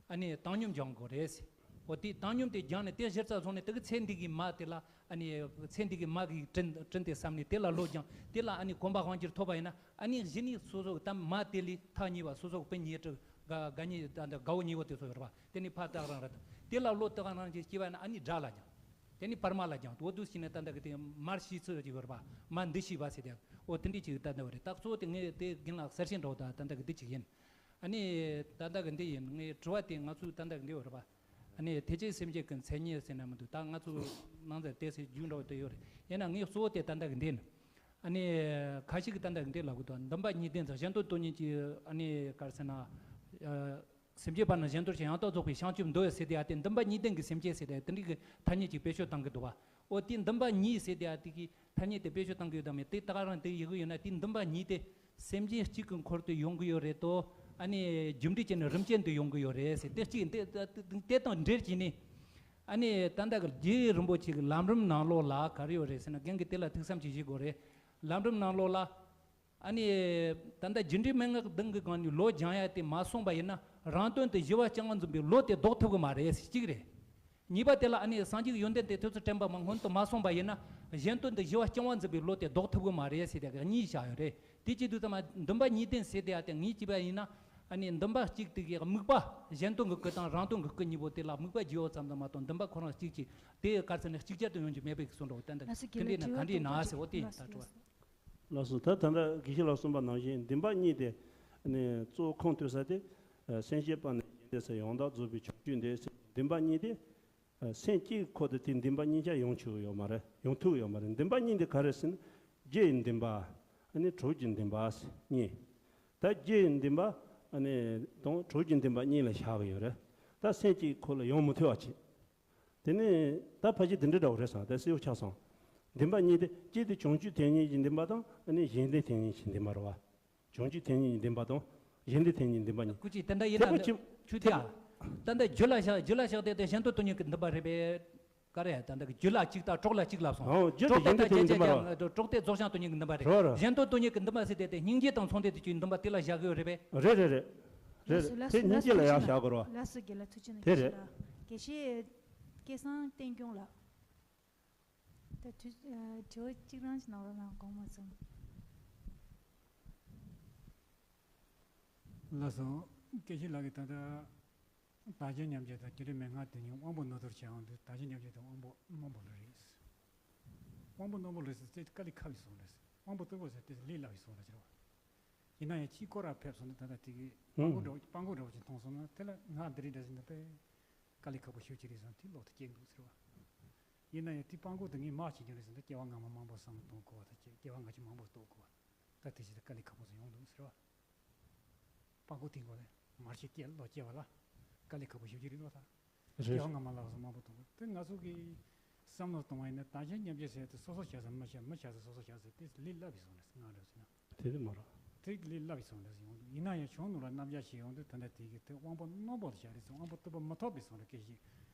ཨ་ནི་བཏང་སྙོམས་སྦྱང་དགོས་རེད་ཟེར། འོ་དེ་བཏང་སྙོམས་དེ་སྦྱངས་ནས་དེ་གཞིར་རྩ་བཟུང་ནས། དེ་གི་ཚེ་འདི་གི་མ་དེ་ལ་ཨ་ནི་ཚེ་འདི་གི་མ་གི་དྲིན་དྲིན་དེ་བསམ་ནས་དེ་ལ་བློ་སྦྱངས། དེ་ལ་ཨ་ནི་གོམས་པ་དབང་གྱུར་ཐོབ་པ་ཡིན་ན། ཨ་ནི་གཞི་ནས་སོ་སོ་གི་ད་མ་དེ་ལས་ཐག་ཉེ་བ། སོ་སོ་གི་སྤུན་ཉེ་དྲུག་དགའ་དགའ་ཉེ་ད་ད་དགའ་བོ་ཉེ་བོ་དེ་ཚོ་ཡོད་རེད་པ། དེ་ནི་ཕར་ཏག་རང་རེད། དེ་ལ་བློ་ཏག་རང་གི་སྐྱེ་བ་ན་ཨ་ནི་དགྲ་ལ་སྦྱངས། དེ་ནི་བར་མ་ལ་སྦྱངས། འོ་འདུག་བྱས་ནས་ད་ལྟ་གི་དེ་མར་ཤེས་ཚུལ་ཅིག་ཡོད་རེད་པ། མར་འདི་ཤེས་པ་ཟེར་ཏེ། འོ་དེ་འདྲ་ཅིག་ད་ལྟ་བ་རེད། ད་གཙོ་བོ་དེ་ངས་དེ་རྒན་ལགས་གསལ་བཤད་འདྲ་བོ་ད་ད་ལྟ་གི་འདི་ཅིག་ཡིན། ཨ་ནི་ད་ལྟ་གི་འདི་ཡིན། ངའི་དྲི་བ་དེ་ང་ཚོའི་ད་ལྟ་གི་འདི་ཡོད་རེད་པ། ཨ་ནི་ཐེག་ཆེན་སེམས་བསྐྱེད་ཀྱི་མཚན་ཉིད་ཟེར་ན་མི་འདུག་ད་ང་ཚོ་ནང་ཚན་དེ་ཟེར་རྒྱུགས་འདྲ་བོ་དེ་ཡོད་རེད། ཡིན་ན་ངའི་གཙོ་བོ་དེ་ད་ལྟ་གི་འདི་ཡིན། ཨ་ནི་ཁ་ཤས་ཀྱིས་ད་ལྟ་གི་འདི་ལབ་གི་འདུག་འདུན་པ་གཉིས་ལྡན་དང་གཞན་དོན་སྟོང་ཉིད་ཀྱི། ཨ་ནི་ག་རེ་ཟེར་ན། ཨ་སེམས་བསྐྱེད་པ་ནི་གཞན་དོན་ཆེད། ཡང་དག་རྫོགས་པའི་བྱང་ཆུབ་འདོད་ཟེར་དེ་ཡ་དེ། འདུན་པ་གཉིས་ལྡན་གྱི་སེམས་བསྐྱེད་ཟེར་དེ་དེ་འདྲའི་གི་ཐ་སྙད་ཅིག་བེད་སྤྱོད་བཏང་གི་འདུག་བ། འོ་དེ་འདུན་པ་གཉིས་ཟེར་དེ་ཡ་དེ་གི་ཐ་སྙད་དེ་བེད་སྤྱོད་བཏང་གི་ཡོད་དམ་མེད་དེ་ད་ག་རང་དེ་ཡི་གི་ཡོད་ན། དེ་འདུན་པ་གཉིས་དེ་སེམས་ཅན་གཅིག་གི་འཁོར་དུ་ཡོང་གི་ཡོད་རེད་དོ། ཨ་ནི་རྒྱུ་འབྲས་ཅན་ནི་རིམ་ཅན་དུ་ཡོང་གི་ཡོད་རེད་ཟེར། དེ་གཅིག་དེ་དེ་དང་འབྲེལ་གྱིས་ནི། ཨ་ནི་ད་ལྟ་གི་རྗེ་རིན་པོ་ཆེ་གི་ལམ་རིམ་ནང་ལོགས་ལ་ག་རེ་ཡོད་རེད་ཟེར་ན། རྒན་གྱིས་དེ་ལ་ཐུགས་བསམ་ཅིག་བཞེས་དགོས་རེད། ལམ་རིམ་ནང་ལོགས་ལ། ཨ་ནི་ད་ལྟ་རྒྱུ་འབྲས་མན་ངག་གདེང་གི་སྒང་ནས་ལོ་སྦྱང་ཡ་དེ་མ་སོང་བ་ཡིན་ན། རང་དོན་དུ་ཞི་བ་བཅིང་བ་འཛིན་པའི་བློ་དེ་ལྡོག་ཐུབ་ཀྱི་མ་རེད་ཟེར་གཅིག་རེད། གཉིས་པ་དེ་ལ་ཨ་ནི་སངས་རྒྱས་ཀྱི་ཡོན་ཏན་དེ་ཐོས་བསམ་དྲན་པ་མ་སྔོན་དུ་མ་སོང་བ་ཡིན་ན། གཞན་དོན་དུ་ཞི་བ་བཅིང་བ་འཛིན་པའི་བློ་དེ་ལྡོག་ཐུབ་ཀྱི་མ་རེད་ཟེར་དེ་གཉིས་བཞག་ཡོད་རེད། དེ་བྱེད་དུས་ཙམ་པ་འདུན་པ་གཉིས་ལྡན་ཟེར་དེ་ཡ་དེ་ངས་བྱས་པ་ཡིན་ན། ཨ་ནི་འདུན་པ་གཅིག་དེ་གི་དམིགས་པ་གཞན་དོན་གྱི་སྐུ་དང་རང་དོན་གྱི་སྐུ་གཉིས་པོ་དེ་ལ་དམིགས་པ་བརྗེ་བ་ཙམ་དུ་མ་གཏོགས། འདུན་པ་ཁོ་རང་གཅིག་གཅིག་དེ་ག་རེ་ཟེར་ན་གཅིག་ཅར་དུ་ཡོང་རྒྱུ་མེད་པའི་གསུང་འདྲ་བོ་ཏན་ཏན། ལགས་སོ། དེ་འདྲ་ཡིན་ན་ག་འདྲ་ཡིན་ན་ཟེར། འོ་དེ་ཡིན། ད་དྲི་བ། ལགས་སོ། ད་ད་ལྟ་དགེ་བཤེས་ལགས་གསུངས་པ་ནང་བཞིན་འདུན་པ་གཉིས་དེ་ནི་གཙོ་བོ་ཁུངས་གཏུགས་ས་དེ། སེམས་བསྐྱེད་པ་ནི་གཞན་འདོད་ཟེར། ཡང་དག་རྫོགས་པའི་བྱང་ཆུབ་འདོད་ཟེར། འདུན་པ་གཉིས་དེ་སེམས་བསྐྱེད་ཁོ་དེ་དེ་འདུན་པ་གཉིས་ཆ་ཡོང་ཆོག་ཡོད་མ་རེད། ཡོང་ཐུབ་ཡོད་མ་རེད། འདུན་པ་གཉིས་དེ་ག་རེ་ཟེར་ན། རྒྱུ་ཡི་འདུན་པ། ཨ་ནི་གྲོགས་ཀྱི་འདུན་པ་གཉིས། ད་རྒྱུ་ཡི་འདུན་པ་ཨ་ནི་དང་གྲོགས་ཀྱི་འདུན་པ་གཉིས་ལ་བཞག་གི་ཡོད་རེད། ད་སེམས་བསྐྱེད་ཁོ་ལ་ཡོང་མི་ཐུབ་པ་བྱེད། དེ་ནས་ད་ཕལ་ཆེར་དེ་འདྲ་འདྲ་བོ་རེད་བསམ། ད་གསལ་བོ་ཆགས་སོང་། འདུན་པ་གཉིས་དེ། གཅིག་དེ་བྱང་ཆུབ་ཐེག་དམན་གྱི་འདུན་པ་དང་། ཨ་ནི་གཞན་དོན་ཐེག་དམན་གྱི་འདུན་པ་རེད་བ། བྱང་ཆུབ་ཐེག་དམན་གྱི་འདུན་པ་དང་། གཞན་དོན་ཐེག་དམན་གྱི་འདུན་པ་གཉིས། སྐུ་མཁྱེན། ད་ལྟ་ཡིན་ན་ཆུ་ཐིག་ཨ། ད་ལྟ་རྒྱུ་ལ་བཞག་རྒྱུ་ལ་བཞག་སྟེ་དེ་གཞན་དོན་སྟོང་ཉིད་ཀྱི་འདུན་པ་རེད་པས། ག་རེ། ད་ལྟ་རྒྱུ་ལ་གཅིག་དང་གྲོགས་ལ་གཅིག་ལབ་སོང་། ཨོ། རྒྱུ་དེ་གཞན་དོན་ཐེག་དམན་འདུན་པ་རེད་བ། གྲོགས་དེ་རྫོགས་བྱང་སྟོང་ཉིད་ཀྱི་འདུན་པ་རེད། རེད་བ་རེད། གཞན་དོན་སྟོང་ཉིད་ཀྱི་འདུན་པ་ཟེར་དེ་དེ་སྙིང་རྗེ་དང་མཚུངས་ལྡན་དུ་གྱུར་འདུན་པ་དེ་ལ་བཞག་གི་ཡོད་རེད་པས། རེད་རེད་རེད། རེད་རེད། དེ་སྙིང་རྗེ་ལ་ཡང་བཞག་དགོས་རེད་བ། ལགས་སོ། རྒན་ལགས་ཐུགས་རྗེ་གནང་། དེ་རེད། དགེ་བཤེས་སྐལ་བཟང་བསྟན་སྐྱོང་ལགས། ད་དུས་ཨ་དྲི་བ་གཅིག་རང་ཞིག་གནང་རོགས་གནང་། དགོངས་པ་ཚོམ། ལགས་སོ། སྐད་ཆ་ལ་གི་ད་ལྟ་བདག་གཞན་མཉམ་བརྗེ་དང་རྒྱུ་འབྲས་མན་ངག་དེ་གཉིས་དབང་པོ་རྣོ་རྟུལ་བྱས་འོང་དུས་བདག་གཞན་མཉམ་བརྗེ་དེ་དབང་པོ་རྣོན་པོ་ལ་རེད། དབང་པོ་རྣོན་པོ་ལ་ཟེར་ཚེ་དཀའ་ལས་ཁག་པའི་བཟོ་འདྲ་ཟེར། དབང་པོ་རྟུལ་པོ་ཟེར་དེ་ལས་སླ་བའི་བཟོ་འདྲ་ཟེར་བ། ཡིན་ན་ཡང་ཕྱིའི་སྐོར་ར་ཕེབས་སོང་ན་ད་ལྟ་དེ་གི་སྤྲང་པོ་འདྲ་བོ་སྤྲང་པོ་འདྲ་བོ་ཅིག་མཐོང་སོང་ན་དེ་ལ་ང་འདི་རིགས་འདྲ་ཟེར་ན་དཔེ་དཀའ་ལས་ཁག་པོ་ཞེ་པོ་ཅིག་རེད་བསམ་དེ་བློ་དེ་སྐྱེ་འདུག་ཟེར་བ། ཡིན་ན་ཡང་དེ་སྤྲང་པོ་དེ་ངས་མ་བྱེད་རྒྱུ་རེད་ཟེར་ན་སྐྱེ་བ་སྔ་མ་མང་པོ་བསམ་བློ་གཏོང་དགོས་པ་དང་བཅས་སྐྱེ་བ་སྔ་ཕྱི་མང་པོ་རྟོགས་དགོས་པ། ད་དེ་བཞིན་དུ་དཀའ་ལས་ཁག་པོ་ཟིག་ཡོང་འདུག་ཟེར་བ། སྤྲང་པོ་དེ་མགོ་ནས་མར་ཆད་སྐྱེ་ལོ་སྐྱེ་བ་ལ་དཀའ་ལས་ཁག་པོ་ཞེ་པོ་ཅིག་རེད་ལོ་ད། རེད། སྐྱེ་བ་སྔ་མ་ལ་སོགས་མང་པོ་མཐོང་གི་དེ་ང་ཚོ་གིས་བསམ་བློ་གཏོང་བ་ཡིན་ན་བདག་གཞན་མཉམ་བརྗེ་ཟེར་དེ་སོ་སོ་བྱ་ཟེར་མི་བྱ་མི་བྱ་ཟེར་སོ་སོ་བྱ་ཟེར་དེ་ལས་སླ་བའི་བཟོ་འདྲ་ཟེར་ང་འདྲ་ཟེར་ན། དེ་ནི་མ་རེད། དེ་ལས་སླ་བའི་བཟོ་འདྲ་ཟེར་ཡོང་འདུག་ཡིན་ན་ཡང་གཞུང་ནང་ལ་རྣམ་གཞག་ཞིག་ཡོང་དུས་ད་ལྟ་དེ་གི་དེ་དབང་པོ་རྣོན་པོ་ལ་བྱ་རེད་ཟེར་དབང་པོ་རྟུལ་པོ་མི་ཐོབ་པའི་བཟོ་འདྲ་སྐད་ཞིག་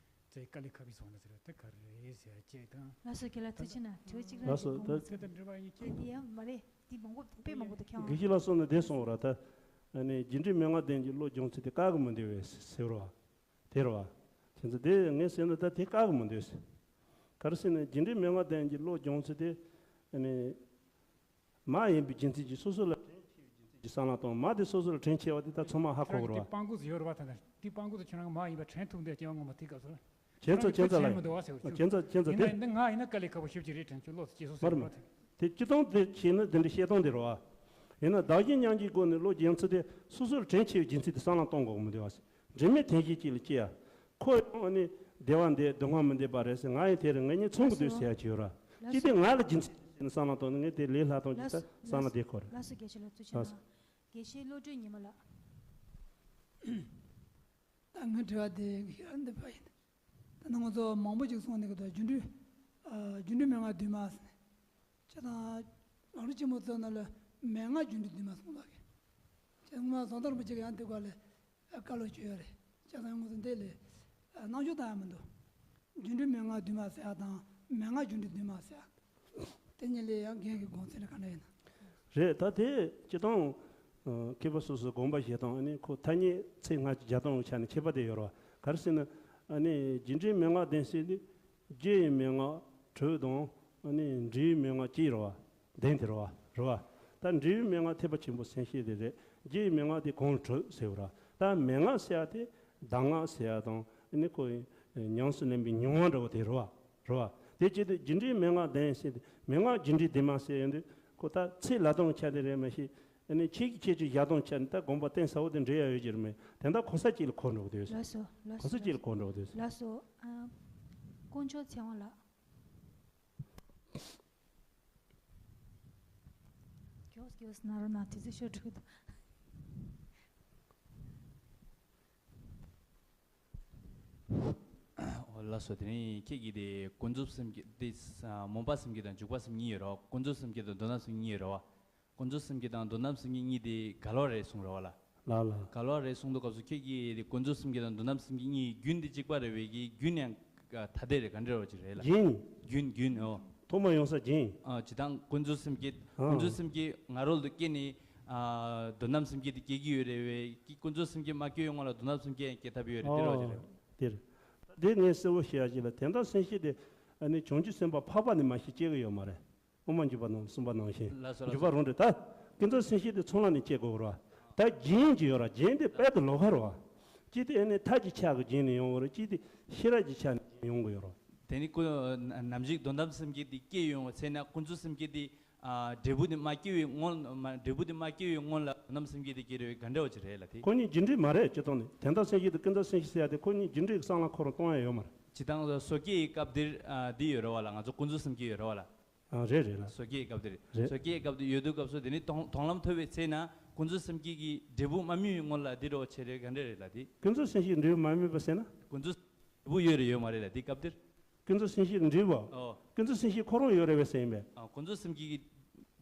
དེ་དཀའ་ལས་ཁག་པའི་བཟོ་འདྲ་ཟེར་བ་དེ་ག་རེ་རེད་ཟེར་བ་བཅས་དང་། ལགས་སོ་རྒན་ལགས་ཐུགས་རྗེ་གནང་དྲི་བ་གཅིག་རང་ལགས་སོ་ཞིག་ད། དེ་དང་འབྲེལ་བ་ཡིན་ཁྱེད་དེ་ཡང་མ་རེད་དེ་མང་པོ་དཔེ་མང་པོ་འདུག་ཁྱེད་དགེ་བཤེས་ལགས་སོགས་ནས་བསྡད་སོང་བ་ར་ད། ཨ་ནི་རྒྱུ་འབྲས་མན་ངག་ལྡན་གྱི་བློ་སྦྱོང་ཚུལ་དེ་བཀག་གི་མི་འདུག་བས་ཟེར་བ། དེ་རེད་བ། དེ་ཚོ་དེ་ངས་ཟེར་ན་ད་དེ་བཀག་གི་མི་འདུག་ཟེར། ག་རེ་ཟེར་ན་རྒྱུ་འབྲས་མན་ངག་ལྡན་གྱི་བློ་སྦྱོང་ཚུལ་དེ། ཨ་ནི། མ་ཡིན་པའི་རྒྱུ་མཚན་གྱིས་སོ་སོ་ལ་དྲན་ཆེ་བའི་རྒྱུ་མཚན་གྱིས་བསམ་བློ་གཏོང་མ་དེ་སོ་སོ་ལ་དྲན་ཆེ་བ་དེ་ད་ཚང་མ་ཧ་གོ་དགོས་རེད་བ། དེ་སྤྲང་པོ་ཟིག་ཡོད་རེད་བ་ད་ནི་དེ་སྤྲང་པོ་དེ་ཁྱོད་རང་མ་ཡིན་པ་དྲན་ཐུབ་འདོད་སྐྱེ་བ་ངོ་མ་དེ་སྐབས་སུ། ཁྱེད་ཚོ་ཁྱེད་ཚོ་ལ་ཁྱེད་ཚོ་ཁྱེད་ཚོ་དེ། ཡིན་ན་ཡིན་ན་ང་ཡིན་ན་དཀའ་ལས་ཁག་པོ་ཞེ་པོ་ཅིག་རེད་དྲན་ཆོག་བློ་དེ་སྐྱེ་སོ་སོ་མ་རེད་རེད་མ་བ་དེ། དེ་སྤྱི་བཏང་དེ་བྱས་ན་དེ་འདྲ་བཤད་སྟངས་དེ་རེད་བ། ཡིན་ན་བདག་གཞན་མཉམ་བརྗེའི་སྒོ་ནས་བློ་སྦྱོང་ཚུལ་དེ་སོ་སོར་དྲན་ཆེ་བའི་རྒྱུ་མཚན་དེ་བསམ་བློ་གཏོང་དགོས་མི་འདུག་བ། འབྲེལ་མེད་དོན་གཞན་གཅིག་ལ་སྐྱེ་ཡ། ཁོ་ཡང་ནི་བདེ་བ་འདོད་སྡུག་བསྔལ་མི་འདོད་པ་རེད་ཟེར་ང་ཡང་དེ་རེད་ངེད་གཉིས་མཚུངས་ཀྱི་འདུག་ཟེར་ཡ་ཅིག་ཡོད་ར། ཅི་སྟེ་ང་ལ་རྒྱུ་མཚན་ཟེར་ནས་བསམ་བློ་གཏོང་ནས་ངས་དེ་ལས་སླ་གཏོང་གི་ད་བསམ་བློ་བདེ་ཁོ་རེད། ལགས་སོ་དགེ་བཤེས་ལགས་ཐུགས་རྗེ་གནང་། དགེ་བཤེས་བློ་གྲོས་ཉི་མ་ལགས། ད་ངའི་དྲི་བ་དེ་ཡང་འདི་པ་ཡིན། ད་ནང་ཚོ་མང་པོ་ཅིག་གསུངས་ནས་གི་ད་རྒྱུ་འབྲས། ཨ་རྒྱུ་འབྲས་མན་ངག་བདུན་མ་ཟེར་ནས། ཅེས་དང་། རང་རིག་ཆེན་མོ་ཚོ་ནང་ལ་མན་ངག་རྒྱུ་འབྲས་བདུན་མ་གསུངས་པ་གི། ཅེས་ངོ་མ་ཟང་ཐང་རིན་པོ་ཆེ་གི་ཡང་འདི་སྐོར་ལ་བཀའ་སློབ་བྱོས་ཡོད་རེད། ཅེས་དང་ཡང་ངོ་ཚོ་འདི་ལས་རྣམ་འགྱུར་དང་ཡང་མི་འདུག་རྒྱུ་འབྲས་མན་ངག་བདུན་མ་ཟེར་ཡ་དང་མན་ངག་རྒྱུ་འབྲས་བདུན་མ་ཟེར་ཡ། དེ་གཉིས་ལས་ཡང་རྒན་གྱི་དགོངས་ཚུལ་ལ་ག་འདྲ་ཡིན་ན། རེད་ད་དེ་སྤྱི་བཏང་། ཨ་མཁས་པ་སོ་སོའི་དགོངས་པ་བཞེས་སྟངས་ཨ་ནི་ཁོ་ཐ་སྙད་ཚིག་སྔ་ཕྱི་སྦྱར་སྟངས་ཆ་ནས་ཁྱད་པར་དེ་ཡོད་རེད་བ། ག་རེ་ཟེར་ན། ཨ་ནི་རྒྱུ་འབྲས་མན་ངག་ལྡན་ཟེར་དུས། རྒྱུ་ཡི་མན་ངག་དྲུག་དང་ཨ་ནི་འབྲས་བུའི་མན་ངག་གཅིག་རེད་བ། ལྡན་དེ་རེད་བ། རེད་བ། ད་འབྲས་བུའི་མན་ངག་ཐེག་པ་ཆེན་པོའི་སེམས་བསྐྱེད་དེ་རེད། རྒྱུ་ཡི་མན་ངག་དེ་གོང་དྲུག་ཟེར་བ་རེད། ད་མན་ངག་ཟེར་ཡ་དེ་གདམས་ངག་ཟེར་ཡ་དང་ཨ་ནི་ཁོ་ཉམས་སུ་ལེན་པའི་མྱོང་བ་འདྲ་བོ་དེ་རེད་བ། རེད་བ། དེ་བྱས་ཏེ་རྒྱུ་འབྲས་མན་ངག་ལྡན་ཟེར་ཏེ་མན་ངག་རྒྱུ་འབྲས་ལྡན་མ་ཟེར་ཡོང་དུས་ཁོ་ད་ཚིག་ལབ་སྟངས་ཆ་དེ་རེད་མ་གཞི། ཨ་ནི་ཁྱེད་ཀྱི་ཁྱེད་ཀྱི་བཞག་སྟངས་ཆ་ནི་ད་དགོངས་པ་བརྟན་ས་བོ་དེ་འདྲ་ཡ་ཡོད་ཀྱི་རེད་མེད་དེ་འདྲ་གོ་ས་གཅིག་ལ་གོ་འགྲོ་གི་འདུག་ལགས་སོ་ལགས་གོ་ས་སོ་གཅིག་ལ་གོ་འགྲོ་གི་འདུག་ལགས་སོ། ཨ་དཀོན་མཆོག་ཚེ་དབང་ལགས། མགྱོགས་མགྱོགས་གནང་རོགས་གནང་དུས་ཚོད་ཤོར་འགྲོ་གི་འདུག་ཨོ་ལགས་སོ། དེ་ནས་ཁྱེད་ཀྱིས་དེ་ཀུན་རྫོབ་སེམས་བསྐྱེད་དེ་སྨོན་པ་སེམས་བསྐྱེད་དང་འཇུག་པ་སེམས་གཉིས་ཡོད་རེད་བ། ཀུན་རྫོབ་སེམས་བསྐྱེད་དང་དོན་དམ་སེམས་བསྐྱེད་གཉིས་ཡོད་རེད་བ། ཀུན་རྫོབ་སེམས་བསྐྱེད་དང་དོན་དམ་སེམས་བསྐྱེད་གཉིས་དེ་འགལ་བ་རེད་གསུངས་རེད་བ་ལ། ལགས་ལགས། འགལ་བ་རེད་གསུངས་དུས་སྐབས་སུ་ཁྱེད་ཀྱིས་དེ་ཀུན་རྫོབ་སེམས་བསྐྱེད་དང་དོན་དམ་སེམས་བསྐྱེད་གཉིས་རྒྱུན་དེ་གཅིག་པ་རེད་བས་ཀྱི་རྒྱུན་ཡང་ཐ་དད་རེད་ག་འདྲ་བ་ཅིག་རེད་ལ། རྒྱུན། རྒྱུན་རྒྱུན་ཨོ། ཐོག་མ་ཡོང་ས་རྒྱུན། ཨ་ཇི་ལྟར་ཀུན་རྫོབ་སེམས་བསྐྱེད་ཨ། ཀུན་རྫོབ་སེམས་བསྐྱེད་ང་རོ་ལ་སྐྱེས་ནས་ཨ་དོན་དམ་སེམས་བསྐྱེད་དེ་སྐྱེ་གི་ཡོད་རེད་བས་ཀྱི་ཀུན་རྫོབ་སེམས་བསྐྱེད་མ་སྐྱེ་བའི་སྔོན་ལ་དོན་དམ་སེམས་བསྐྱེད་ཡང་སྐྱེ་ཐབས་ཡོད་རེད་དེ་རེད་བ་ཅིག་རེད། དེ་རེད། དེ་ངས་གསལ་བོ་བཤད་ཡ་ཅིག་ལ་དོན་དམ་སེམས་བསྐྱེད་དེ་ཨ་ནི་བྱང་ཆུབ་སེམས་དཔའ་འཕགས་པ་ནས་མ་གཞི་སྐྱེ་གི་ཡོད་མ་རེད། དབུ་མ་འཇུག་པ་ནང་གསུངས་པ་ནང་བཞིན་ལགས་སོ་ལགས་འཇུག་པ་སོ། རང་རེད་ད། ཀུན་རྫོབ་སེམས་བསྐྱེད་དེ་ཚོགས་ལམ་ནས་སྐྱེ་དགོས་རེད་བ། ད་རྒྱུན་གྱི་ཡོད་ར་རྒྱུན་དེ་དཔལ་དུ་ལོག་པ་རེད་བ། གཅིག་དེ་ཨ་ནི་ཐབས་ཀྱི་ཆ་གི་རྒྱུན་ནས་ཡོང་གི་རེད་གཅིག་དེ་ཤེས་རབ་ཀྱི་ཆ་ནས་རྒྱུན་ཡོང་གི་ཡོད་རེད། དེ་ནི་ཀུན་ནམ་ཞིག་དོན་དམ་སེམས་བསྐྱེད་དེ་སྐྱེ་ཡོང་བ་ཚེ་ན་ཀུན་རྫོབ་སེམས་བསྐྱེད་དེ་ཨ་འབྲས་བུ་དེ་མ་སྐྱེ་བའི་སྔོན་མ་འབྲས་བུ་དེ་མ་སྐྱེ་བའི་སྔོན་ལ་དོན་དམ་སེམས་བསྐྱེད་དེ་སྐྱེ་རེད་བའི་ག་འདྲ་བ་ཅིག་རེད་ལ་དེ། ཁོ་གཉིས་རྒྱུ་འབྲས་མ་རེད་སྤྱིར་བཏང་ནས་དོན་དམ་སེམས་བསྐྱེད་དེ་ཀུན་རྫོབ་སེམས་བསྐྱེད་ཟེར་ཡ་དེ་ཁོ་གཉིས་རྒྱུ་འབྲས་ཀྱི་བསམ་བློ་འཁོར་རང་གཏོང་ཡ་ཡོད་མ་རེད། ཇི་ལྟར་སོ་སྐྱེའི་སྐབས་འདིར་ཨ་འདི་ཡོད་རེད་བ་ལ་ང་ཚོ་ཀུན་རྫོབ་སེམས་བསྐྱེད་ཡོད་རེད་བ་ལ། ཨ་རེད་རེད་ལ། སོ་སྐྱེའི་སྐབས་དེ་རེད། རེད། སོ་སྐྱེའི་སྐབས་དེ་ཡོད་དུས་སྐབས་སུ་དེ་ནི་མཐོང་མཐོང་ལམ་ཐོབ་པའི་ཚེ་ན་ཀུན་རྫོབ་སེམས་བསྐྱེད་ཀྱི་འབྲས་བུ་མ་སྨིན་པའི་སྔོན་ལ་འདི་རོ་ཆེ་རེད་ག་འདྲ་རེད་ལ་དེ། ཀུན་རྫོབ་སེམས་བསྐྱེད་འབྲས་བུ་མ་སྨིན་པ་ཟེར་ན། ཀུན་རྫོབ་འབྲས་བུ་ཡོད་རེད་ཡོད་མ་རེད་ལ་དེ་སྐབས་དེར། ཀུན་རྫོབ་སེམས་བསྐྱེད་འབྲས་བུ། ཨོ། ཀུན་རྫོབ་སེམས་བསྐྱེད་ཁོ་རང་ཡོད་རེད་བས་ཟེར་ཡིན་པས། ཨ་ཀུན་རྫོབ་སེམས་བསྐྱེད་ཀྱི་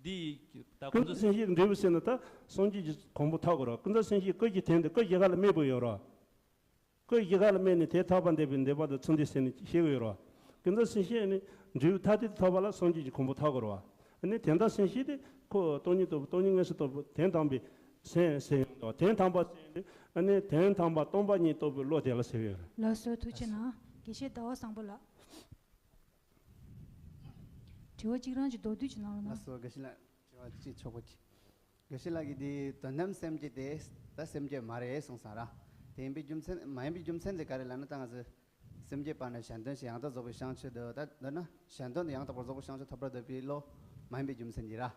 འདི་ད་ཀུན་ཀུན་རྫོབ་རྫོབ་སེམས་བསྐྱེད་འབྲས་བུ་ཟེར་ན་ད་སངས་རྒྱས་ཀྱི་གོ་འཕང་ཐོབ་དགོས་རེད་ཀུན་རྫོབ་སེམས་བསྐྱེད་ཀུན་གྱི་དོན་དུ་ཀུན་གཞི་ག་ལ་དམིགས་པ་ཡོད་རེད། ཀུན་གཞི་ག་ལ་དམིགས་ནས་དེ་ཐོབ་པར་འདོད་པའི་འདོད་པ་དང་ཚུལ་འདི་ཟེར་ནས་བཤད་ཀྱི་ཡོད་རེད་བ། ཀུན་རྫོབ་སེམས་བསྐྱེད་ནི་འབྲས་བུ་ཐ་དད་དུ་ཐོབ་པ་ལ་སངས་རྒྱས་ཀྱི་གོ་འཕང་ཐོབ་དགོས་རེད་བ། ཨ་ནི་དོན་དམ་སེམས་བསྐྱེད་དེ་ཁོ་སྟོང་ཉིད་རྟོགས་པའི་སྟོང་ཉིད་དངོས་སུ་རྟོགས་པའི་དོན་དམ་པའི་སེམས་ཟེར་ཡོང་དོ་དོན་དམ་པ་ཟེར་ཡོང་དུས་ཨ་ནི་དོན་དམ་པ་སྟོང་པ་ཉིད་རྟོགས་པའི་བློ་དེ་ལ་ཟེར་གྱི་ཡོད་རེད། ལགས་སོ་ཐུགས་རྗེ་གནང་དགེ་བཤེས་ཟླ་བ་བཟང་པོ་ལགས། དྲི་བ་གཅིག་རང་གཅིག་མདོར་བསྡུས་ཅིག་གནང་རོགས་གནང་། ལགས་སོ་དགེ་བཤེས་ལགས་དྲི་བ་གཅིག་ཆོག་པ་གཅིག་དགེ་བཤེས་ལགས་ཀྱིས་འདི་དོན་དམ་སེམས་བསྐྱེད་དེ། ད་སེམས་བསྐྱེད་མ་རེད་གསུངས་སོང་ར། དེ་ཡིན་པའི་རྒྱུ་མཚན་མ་ཡིན་པའི་རྒྱུ་མཚན་དེ་ག་རེ་ལབ་ན། ད་ང་ཚོས་སེམས་བསྐྱེད་པ་ནི་གཞན་དོན་ཞེས་ཡང་དག་རྫོགས་པའི་བྱང་ཆུབ་འདོད། ད་འདོད་ན་གཞན་དོན་དུ་ཡང་དག་པར་རྫོགས་པའི་བྱང་ཆུབ་ཐོབ་པར་འདོད་པའི་བློ་མ་ཡིན་པའི་རྒྱུ་མཚན་གྱིས་ར།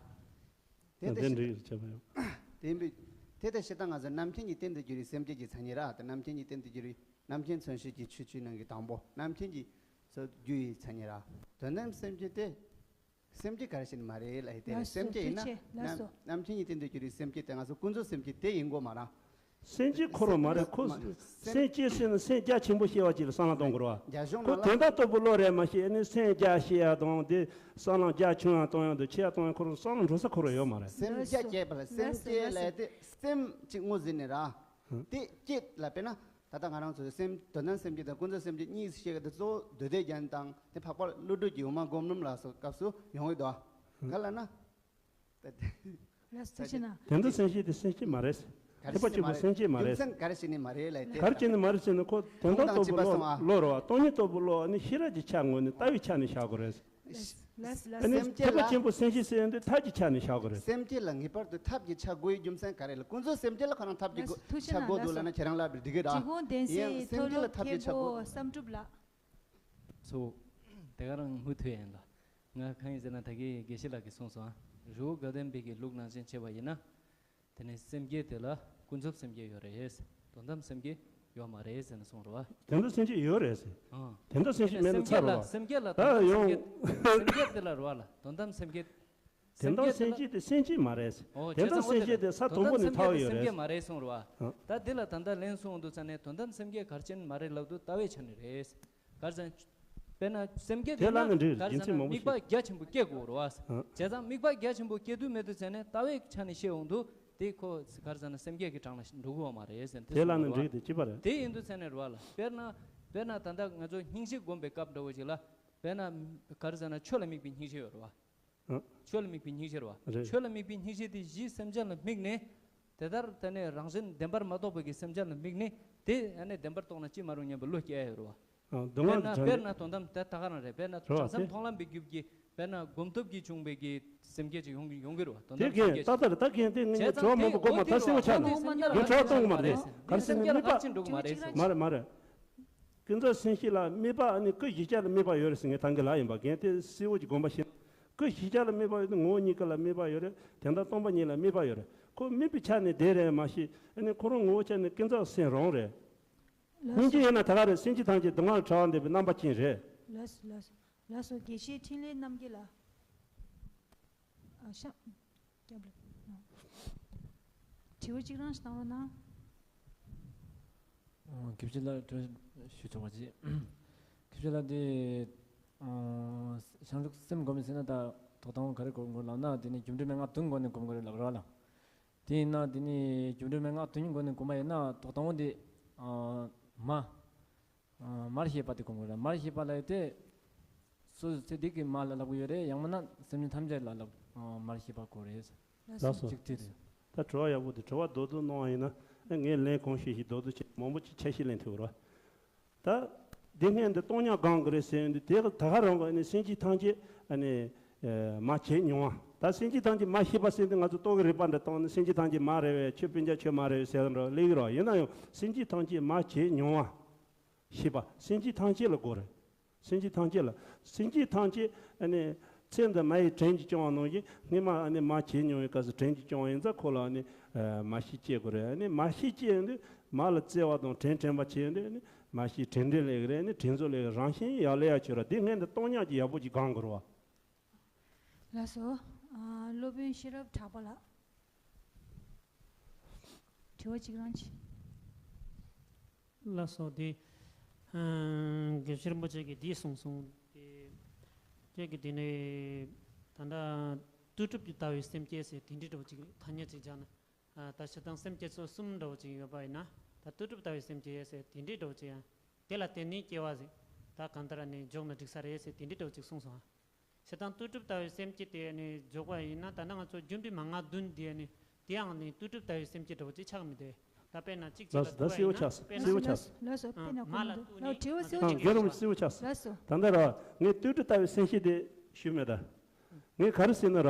དེ་ལྟ་ཞིག་འགྲིག་ཡོད་ཅེས་པ་ཡོད། དེ་ཡིན་པའི་དེ་ལྟ་ཞིག་ད་ང་ཚོས་རྣམ་མཁྱེན་གྱི་རྟེན་དུ་གྱུར་པའི་སེམས་བསྐྱེད་ཀྱི་མཚན་ཉིད་ར། ད་རྣམ་མཁྱེན་གྱི་རྟེན་དུ་གྱུར་པའི་རྣམ་མཁྱེན་མཚོན་བྱེད་ཀྱི་ཆོས་བཅུའི་ནང་གི་དང་པོ་རྣམ་མཁྱེན་གྱི་སོ་རྒྱུ་ཡི་མཚན་ཉིད་ར། དོན་དམ་སེམས་བསྐྱེད་དེ། སེམས་བསྐྱེད་ག་རེ་ཞིག་ནི་མ་རེད་ལ། དེ་ལ་ལགས་སོ། སེམས་བསྐྱེད་ཡིན་ན་ཐུགས་རྗེ་ཆེ། ལགས་སོ། རྣམ་རྣམ་མཁྱེན་གྱི་རྟེན་དུ་གྱུར་པའི་སེམས་བསྐྱེད་དེ་ང་ཚོ་ཀུན་རྫོབ་སེམས་བསྐྱེད་དེ་ཡིན་དགོས་མ་ར། སེམས་བསྐྱེད་ཁོ་རང་མ་རེད། ཁོ་མ་སེམས་སེམས་བསྐྱེད་ཟེར་ན་སེམས་རྒྱ་ཆེན་པོ་བསྐྱེད་པ་ཅིག་ལ་བསམ་བློ་གཏོང་དགོས་ར། རྒྱ་གཞུང་ཁོ་ནང་ལ་དོན་དམ་རྟོགས་པའི་བློ་རེད་མ་ཤེས་ནི་སེམས་རྒྱ་ཆེ་ཡ་དང་དེ་བསམ་བློ་རྒྱ་ཆུང་ཡ་གཏོང་ཡ་དང་ཆེ་ཡ་གཏོང་ཡ་ཁོ་རང་བསམ་བློ་འགྲོ་ས་ཁོ་རང་ཡོད་མ་རེད། སེམས་རྒྱ་བསྐྱེད་པ་ལ་སེམས་བསྐྱེད་ལ་དེ་སེམས་ཅིག་ངོས་ཟིན་ནས་ར། དེ་བསྐྱེད་ལ་དཔེར་ན། ད་ལྟ་ང་རང་ཚོའི་སེམས་དོན་དམ་སེམས་བསྐྱེད་དང་ཀུན་རྫོབ་སེམས་བསྐྱེད་གཉིས་སུ་ཕྱེ་གི་འདུག་གཙོ་བོ་མདོ་སྡེ་རྒྱན་དང་དེ་འཕགས་པ་ཀླུ་སྒྲུབ་ཀྱི་འོག་མ་སྒོམ་རིམ་ལ་སོགས་སྐབས་སུ་ཡོང་གི་འདུག་ག་ལ་ན། ལགས་སོ། ཐུགས་རྗེ་གནང་། དོན་དམ་སེམས་བསྐྱེད་དེ་སེམས་བསྐྱེད་མ་རེད། ག་རེ་ཐེག་པ་ཆེན་པོ་སེམས་བསྐྱེད་མ་རེད། རྒྱུ་མཚན་ག་རེ་ཞིག་ནི་མ་རེད་ལ་དེ། ག་རེ་བྱས་ནས་མ་རེད་ཟེར་ན་ཁོ་དོན་དམ་རྟོགས་པའི་བློ་བློ་རེད་བ། སྟོང་ཉིད་རྟོགས་པའི་བློ་ནི་ཤེས་རབ་ཀྱི་ཆ་ངོས་ནས་ལྟ་བའི་ཆ་ནས་བཞག་དགོས་རེད། ལགས་ལགས་སོ། ཨ་ནི་སེམས་ཐེག་པ་བསྐྱེད་ལ་ཆེན་པོ་སེམས་བསྐྱེད་ཟེར་ཡོང་དུས་ཐབས་ཀྱི་ཆ་ནས་བཞག་དགོས་རེད། སེམས་བསྐྱེད་ལ་ངེས་པར་དུ་ཐབས་ཀྱི་ཆ་དགོས་ཡའི་རྒྱུ་མཚན་ག་རེ་ལ། ཀུན་རྫོབ་སེམས་བསྐྱེད་ལ་ཁོ་རང་ཐབས་ཀྱི་ལགས་སོ། ཐུགས་རྗེ་ཆ་གནང་། དགོས་འདུག་ལགས་ལབ་ན་ཁྱེད་རང་ལབ་པ་འགྲིག་གི་ར། ཀྲི་ཧོང་བདེན་ཡིན་ཡང་སེམས་བསྐྱེད་ལ་ཐབས་ཀྱི་ཆ་དགོས། བསམ་གྲུབ་ལགས། ཚོ། དེ་ག་རང་མུ་མཐུད་ཡིན་ལ། ང་གང་ཡིན་ཟེར་ན་ད་གིན་དགེ་བཤེས་ལགས་ཀྱིས་གསུངས་སོང་ཨ། རི་བོ་དགའ་ལྡན་པའི་གི་ལུགས་ནང་བཞིན་བྱས་པ་ཡིན་ན། དེ་ནས་སེམས་བསྐྱེད་དེ་ལ་ཀུན་རྫོབ་སེམས་བསྐྱེད་ཡོད་རེད། དོན་དམ་སེམས་བསྐྱེད་ཡོད་མ་རེད་ཟེར་ནས་གསུངས་རེད་བ། དོན་དམ་སེམས་བསྐྱེད་ཡོད་རེད་ཟེར། ཨང་། དོན་དམ་སེམས་བསྐྱེད་མེད་ན་ཚར་རེད་བ། སེམས་བསྐྱེད་ལ་ད་ཡོང་། སེམས་བསྐྱེད་དེ་ལ་རེད་བ་ལ། དོན་དམ་སེམས་བསྐྱེད། དོན་དམ་སེམས་བསྐྱེད་དེ་སེམས་བསྐྱེད་མ་རེད་ཟེར། ཨོ། དོན་དམ་སེམས་བསྐྱེད་དེ་ས་དང་པོ་ནས་ཐར་ཡོད་རེད། སེམས་བསྐྱེད་མ་རེད་གསུངས་རེད་བ། ཨང་། ད་འདི་ལ་ད་ལྟ་ལན་གསུངས་འདུག་ས་ནས་དོན་དམ་སེམས་བསྐྱེད་ག་རེ་བྱས་ནས་མ་རེད་ལབ་འདུག་ལྟ་བའི་ཆ་ནས་རེད། ག་རེ་ཟེར། དཔེར་ན་སེམས་བསྐྱེད་དེ་ལ་ནི་འགྲིག་རེད། ག་རེ་ཟེར་ན་དམིགས་པ་རྒྱ་ཆེན་པོ་སྐྱེ་དགོས་རེད་བ། བྱས་ཙང་དམིགས་པ་རྒྱ་ཆེན་པོ་སྐྱེ་དུས་མེད་དུས་ཟེར་ནས་ལྟ་བའི་ཆ་ནས་བཤད་འོང་དུས་དེ་ཁོ་ག་རེ་ཟེར་ན་སེམས་བསྐྱེད་ཀྱི་གྲངས་ལ་འགྲོ་གི་ཡོད་མ་རེད་ཟེར་ནས་དེ་ལ་ནི་འགྲིག་དེ་ཅི་པ་རེད། དེ་ཡིན་དུས་ཟེར་ནས་རེད་བ་ལ། དཔེར་ན། དཔེར་ན་ད་ལྟ་ང་ཚོ་སྙིང་རྗེ་སྒོམ་པའི་སྐབས་འདྲ་བོ་ཞིག་ལ། དཔེར་ན། ག་རེ་ཟེར་ན་ཆོས་ལ་དམིགས་པའི་སྙིང་རྗེ་ཡོད་རེད་བ། ཨ། ཆོས་ལ་དམིགས་པའི་སྙིང་རྗེ་རེད་བ། རེད། ཆོས་ལ་དམིགས་པའི་སྙིང་རྗེ་དེ་གཞི་སེམས་ཅན་ལ་དམིགས་ནས། དེ་ལྟར་དེ་ནས་རང་གཞན་བདེན་པར་མ་རྟོགས་པའི་གི་སེམས་ཅན་ལ་དམིགས་ནས་དེ་ཨ་ནི་བདེན་པར་རྟོགས་ན་ཅི་མ་རུང་སྙམ་པའི་བློ་སྐྱེ་ཡ་ཡོད་རེད་བ། ཨ། སྡུག་བསྔལ་དེ་དཔེར་ན་དོན་དམ་དེ་ད་ག་རང་རེད། དཔེར་ན་རེད་བ། དྲང་སེམས་དེ་མཐོང་ལམ་པའི་རྒྱུད་ཀྱི་དཔེར་ན་སྒོམ་སྟོབས་ཀྱིས་བྱུང་བའི་གི་སེམས་བསྐྱེད་ཅིག་ཡོང་ཡོང་གི་རེད་བ། དོན་དེ་དམ་སེམས་གན་བསྐྱེད་ད་ཅིག་ལྟར་ད་གན་དེ་ངས་བྱས་ངས་ཙང་བྲོ་བ་མང་པོ་དགོས་མ། ད་གསལ་བོ་ཆགས་ནས་ངས་བྲོ་བ་གཏོང་གི་མ་རེད། ག་རེ་ཟེར་ན་དམིགས་པ་མ་རེད་མ་རེད། ཀུན་རྫོབ་སེམས་བསྐྱེད་ལ་དམིགས་པ་ཨ་ནི་སྐུ་བཞི་ཆ་ལ་དམིགས་པ་ཡོད་རེད་ཟེར་ངས་ད་གིན་ལབ་ཡིན་པ། གན་དེ་གསལ་བོ་ཅིག་དགོངས་པ་བཞེས། སྐུ་བཞི་ཆ་ལ་དམིགས་པ་ཡོད་དེ་ངོ་བོ་ཉིད་སྐུ་ལ་དམིགས་པ་ཡོད་རེད། དོན་དམ་སྟོང་པ་ཉིད་ལ་དམིགས་པ་ཡོད་རེད། ཁོ་དམིགས་པའི་ཆ་ནས་བདེ་རེད་མ་གཞི་ཨ་ནི་ཁོ་རང་ངོ་བོ་ཆ་ནས་ཀུན་རྫོབ་སེམས་རང་རེད། སྙིང་རྗེ་ཡིན་ན་ད་ག་རེད། སེམས་ཅན་ཐམས་ཅད་སྡུག་བསྔལ་བྲལ་བ་འདོད་པའི་རྣམ་པ་ཅན་རེད། ལགས་སོ་ལགས་སོ་ལགས་སོ། དགེ་བཤེས་འཕྲིན་ལས་རྣམ་རྒྱལ་ལགས། ཨ་ཤ། སྐྱབས་ལ། དྲི་བ་གཅིག་རང་ཞིག་བཏང་རོགས་གནང་། ཨོ། དགེ་བཤེས་ལགས་དྲི་བ་ཞུ་ཆོག་པ་ཅིག་དགེ་བཤེས་ལགས་དེ། ཨོ། བྱང་ཆུབ་སེམས་སྒོམ་ཟེར་ན་ད་ཐོག་དང་པོ་ག་རེ་སྒོམ་དགོས་ལབ་ན་དེ་ནི་རྒྱུ་འབྲས་མན་ངག་བདུན་སྒོ་ནས་སྒོམ་དགོས་རེད་ལབ་རོགས་ལ། དེ་ཡིན་ན་དེ་ནི་རྒྱུ་འབྲས་མན་ངག་བདུན་སྒོ་ནས་སྒོམ་པ་ཡིན་ན་ཐོག་དང་པོ་དེ། ཨོ། མ། ཨ། མར་ཤེས་པ་དེ་སྒོམ་དགོས་རེད། མར་ཤེས་པ་ལབ་ཡོད་དེ། སོ་སོ་ཚེ་འདི་གི་མ་ལ་ལབ་དགོས་ཡོད་རེད། ཡང་མིན་ན་སེམས་ཅན་ཐམས་ཅད་ལ་ལབ། ཨ། མར་ཤེས་པ་དགོས་རེད། ལགས་སོ། གཅིག་དེ་རེད། ད་དྲི་བ་ཡག་པོ་དེ་དྲི་བ་རྡོག་རྡོག་གནང་བ་ཡིན་ན་ངས་ལན་གང་ཤེས་ཤིག་རྡོག་རྡོག་བྱས་མང་པོ་ཅིག་ཆ་ཤས་ལེན་ཐུབ་རོགས། ད་འདི་སྔོན་འདི་སྟོང་ཉིད་སྒོམ་དགོས་རེད་ཟེར་ཡོང་དུས་དེ་ད་ག་རང་གི་ཨ་ནི་སེམས་ཅན་ཐམས་ཅད་ཨ་ནི་མ་བྱས་མྱོང་བ། ད་སེམས་ཅན་ཐམས་ཅད་མ་ཤེས་པ་ཟེར་དུས་ང་ཚོ་རྟོག་གེ་རིག་པ་འདྲ་བཏང་ནས་སེམས་ཅན་ཐམས་ཅད་མ་རེད་པས། ཁྱོད་སྤུན་ཀྱག་ཁྱོད་མ་རེད་པས་ཟེར་འགྲོ་ལེགས་རོགས། ཡིན་ན་ཡང་སེམས་ཅན་ཐམས་ཅད་མ་བྱས་མྱོང་བ། ཤེས་པ་སེམས་ཅན་ཐམས་ཅད་ལ་དགོས་རེད། སེམས་ཅན་ཐམས་ཅད་ལ། སེམས་ཅན་ཐམས་ཅད་ཨ་ནི་ཚེ་འདི་མ་ཡི་དྲིན་གྱིས་སྐྱོང་བ་ནང་བཞིན་སྔོན་མ་ཨ་ནི་མ་བྱས་མྱོང་བའི་སྐབས་སུ་དྲིན་གྱིས་སྐྱོང་བ་ཡིན་ཙང་ཁོ་ལ་ཨ་ནི་མ་ཤེས་སྐྱེ་དགོས་རེད། ཨ་ནི་མ་ཤེས་སྐྱེ་ཡོང་དུས་མ་ལ་བརྩེ་བ་དང་དྲིན་དྲན་པ་བྱས་ཡོང་དུས་ཨ་ནི་མ་ཤེས་དྲིན་དྲན་ལེགས་རེད། ཨ་ནི་དྲིན་གཟོ་ལེགས་རང་བཞིན་ཡག་ལེ་ཡག་ཆོས་ར། འདི་སྔོན་དུ་སྟོང་ཉག་གི་ཡག་པོ་ཅིག་སྒོམ་དགོས་རེད་བ། ལགས་སོ། ཨ། སློབ་དཔོན་ཤེས་རབ་གྲགས་པ་ལགས། དྲི་བ་གཅིག་རང་གཅིག་ལགས་སོ། དེ། ཨ། དགེ་བཤེས་རིན་པོ་ཆེ་གིས་འདི་གསུངས་སོང་། དེ། ཁྱེད་ཀྱིས་དེ་ནས་ད་ལྟ་ལྟོས་གྲུབ་ཀྱི་ལྟ་བའི་སེམས་བསྐྱེད་ཟེར་དེ་འདྲའི་འདྲ་བོ་ཅིག་ཐ་སྙད་ཅིག་སྦྱར་ན། ཨ། ད་སྤྱིར་བཏང་སེམས་བསྐྱེད་ཚུལ་གསུམ་འདྲ་བོ་ཅིག་ཡོད་པ་ཡིན་ན། ད་ལྟོས་གྲུབ་ལྟ་བའི་སེམས་བསྐྱེད་ཟེར་དེ་འདྲའི་འདྲ་བོ་ཅིག་ཡང་དེ་ལ་བརྟེན་ནས་སྐྱེ་བ་ཟེར། ད་གང་ལྟར་ནི་འཇོག་ན་འགྲིག་ས་རེད་ཟེར་དེ་འདྲའི་འདྲ་བོ་ཅིག་གསུངས་སོང་ཨ། བྱས་ཙང་ལྟོས་གྲུབ་ལྟ་བུའི་སེམས་བསྐྱེད་དེ་ནི་འཇོག་པ་ཡིན་ན། ད་ནི་ང་ཚོ་རྒྱུ་འབྲས་མན་ངག་བདུན་དེ་ནི་དེའང་ནི་ལྟོས་གྲུབ་ལྟ་བུའི་སེམས་བསྐྱེད་འདྲ་བོ་ཅིག་ཆགས་མི་འདུག་ད་དཔེར་ན་གཅིག་གཅིག་ལ་ལགས་སོ། ད་གསལ་བོ་ཆགས་སོང་། གསལ་བོ་ཆགས་སོང་། ལགས་སོ། དཔེར་ན་ཨ། གོང་མ་ལ་ལྟོས་ནས། ལགས། དྲི་བ་གསལ་བོ་ཨ། ཆགས་སོང་། རྒན་རིན་པོ་ཆེ་གསལ་བོ་ཆགས་སོང་། ལགས་སོ། ད་ལྟ་ར་ངས་ལྟོས་གྲུབ་ལྟ་བུའི་སེམས་བསྐྱེད་དེ་ཞུས་མེད་ད། ངས་ག་རེ་ཟེར་ན་ར།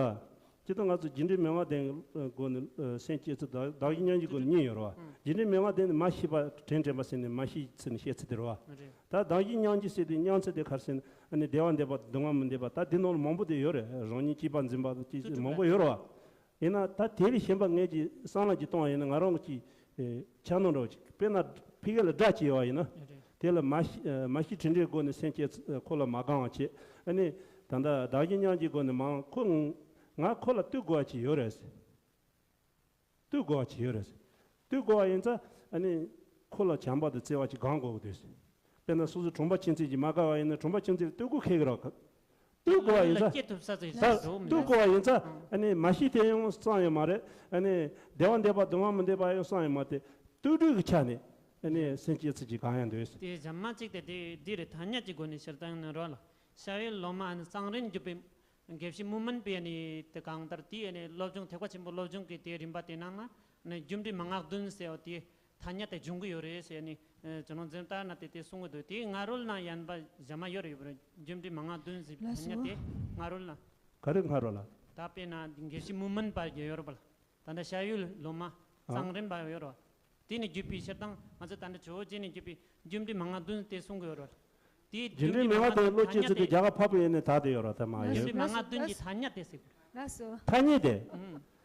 སྤྱིར་བཏང་ང་ཚོ་རྒྱུ་འབྲས་མི་མངའ་ལྡན་གྱི་སྒོ་ནས་སེམས་བསྐྱེད་ཚུལ་དང་བདག་གཞན་མཉམ་བརྗེའི་སྒོ་ནས་གཉིས་ཡོད་རེད་བ། རྒྱུ་འབྲས་མི་མངའ་ལྡན་ནི་མ་ཤེས་པ་དྲན་དྲན་པ་ཟེར་ནས་མ་ཤེས་ཚུལ་ནས་བཤད་ཚུལ་དེ་རེད་བ། ད་བདག་གཞན་མཉམ་བརྗེ་ཟེར་དུས་མཉམ་ཚུལ་དེ་ག་རེ་ཟེར་ན་ཨ་ནི་བདེ་བ་འདོད་པ་སྡུག་བསྔལ་མི་འདོད་པ་ད་འདི་ནང་ལ་མང་པོ་དེ་ཡོད་རེད། རང་ཉིད་གཅེས་པར་འཛིན་པ་ཅིག་མང་པོ་ཡོད་རེད་བ། ཡིན་ན་ད་དེ་ལས་གཞན་པ་ངས་ཀྱི་བསམ་བློ་ཅིག་གཏོང་བ་ཡིན་ན་ང་རང་གི་ཅིག་ཆ་ནང་འདྲ་བོ་ཅིག་དཔེར་ན་ཕ་གི་ལ་དགྲ་ཅིག་ཡོད་པ་ཡིན་ན་དེ་ལ་མ་ཤི་མ་ཤི་དྲིན་དྲན་སྒོ་ནས་སེམས་བསྐྱེད་ཁོ་ལ་མ་དགའ་བ་བྱེད། ཨ་ནི་ད་ལྟ་བདག་གཞན་མཉམ་བརྗེའི་སྒོ་ནས་མ་ཁོ་ང་ཁོ་ལ་ལྟོས་དགོས་པ་ཅིག་ཡོད་རེད། ལྟོས་དགོས་པ་ཅིག་ཡོད་རེད། ལྟོས་དགོས་པ་ཡིན་ཙང་ཨ་ནི་ཁོ་ལ་བྱམས་པ་དང་བརྩེ་བ་ཅིག་སྒང་དགོས་ཀྱི་འདུག་དཔེར་ན་སོ་སོ་གྲོང་པ་ཁྱིམ་མཚེས་ཀྱིས་མ་དགའ་བ་ཡིན་ན་གྲོང་པ་ཁྱིམ་མཚེས་ལ་ལྟོས་དགོས་ཁེལ་གི་རེད། ལྟོས་དགོས་པ་ཡིན་ཙང་། ལྟོས་དགོས་པ་ཡིན་ཙང་ཨ་ནི་མ་ཤི་དེ་ཡང་བསམ་ཡོད་མ་རེད། ཨ་ནི་བདེ་བ་འདོད་པ་སྡུག་བསྔལ་མི་འདོད་པ་ཡང་བསམ་ཡོད་མ་རེད། ལྟོས་གྲོས་ཀྱི་ཆ་ནས་ཨ་ནི་སེམས་བསྐྱེད་ཚུལ་ཅིག་གང་ཡང་འདུག་དེ་གཞན་མ་གཅིག་དེ་དེ་འདི་རེད། ཐ་སྙད་ཀྱི་སྒོ་ནས་ཕྱིར་བཏང་ནི་རོ་ལ། ཞ་ཡི་ལོ་མ་ཨ་ནི་གཙང་རིན་བརྒྱུད་པའི་དགེ་བཤེས་མུ་མན་པའི་ནི་དེ་གང་ལྟར་དེའི་ནི་སློབ་སྦྱོང་ཐེག་པ་ཆེན་པོའི་སློབ་སྦྱོང་གི་དེ་རིམ་པ་དེ་ནང་ན་ནི་རྒྱུ་འབྲས་མན་ངག་བདུན་ཟེར་བ་དེ་ཐ་སྙད་དེ་འབྱུང་གི་ཡོད་རེད་ཟེར་ནི་ཇོ་ནང་འཛིན་ལྟར་ན་དེ་དེ་གསུང་གི་འདུག་དེའི་སྔ་རོལ་ན་ཡན་པ་གཞན་མ་ཡོད་རེད། ཡོད་རེད། རྒྱུ་འབྲས་མན་ངག་བདུན་ཟེར་བའི་ཐ་སྙད་དེ་སྔ་རོལ་ན། ག་རེ་སྔ་རོལ་ལ། ད་དཔེར་ན་དགེ་བཤེས་མུ་མན་པ་ཡོད་རེད་པ་ལ། ད་ལྟ་ཞ་ཡི་ལོ་མ་གཙང་རིན་པ་ཡོད་རེད་པ། དེ་ནས་བརྒྱུད་པའི་ཕྱིར་བཏང་ང་ཚོ་ད་ལྟ་ཇོ་བོ་རྗེ་ནས་བརྒྱུད་པའི་རྒྱུ་འབྲས་མན་ངག་བདུན་དེ་གསུང་གི་ཡོད་རེད། དེའི་རྒྱུ་འབྲས་མན་ངག་དེ་བློ་སྐྱེད་ཚུལ་དེ་རྒྱ་གར་འཕགས་པའི་ཡུལ་ནས་དར་དེ་ཡོད་རེད། ད་མ་ཡིན། རྒྱུ་འབྲས་མན་ངག་བདུན་གྱི་ཐ་སྙད་དེ་ཟེར་དགོས། ལགས་སོ། ཐ་སྙད་དེ། ཨང་།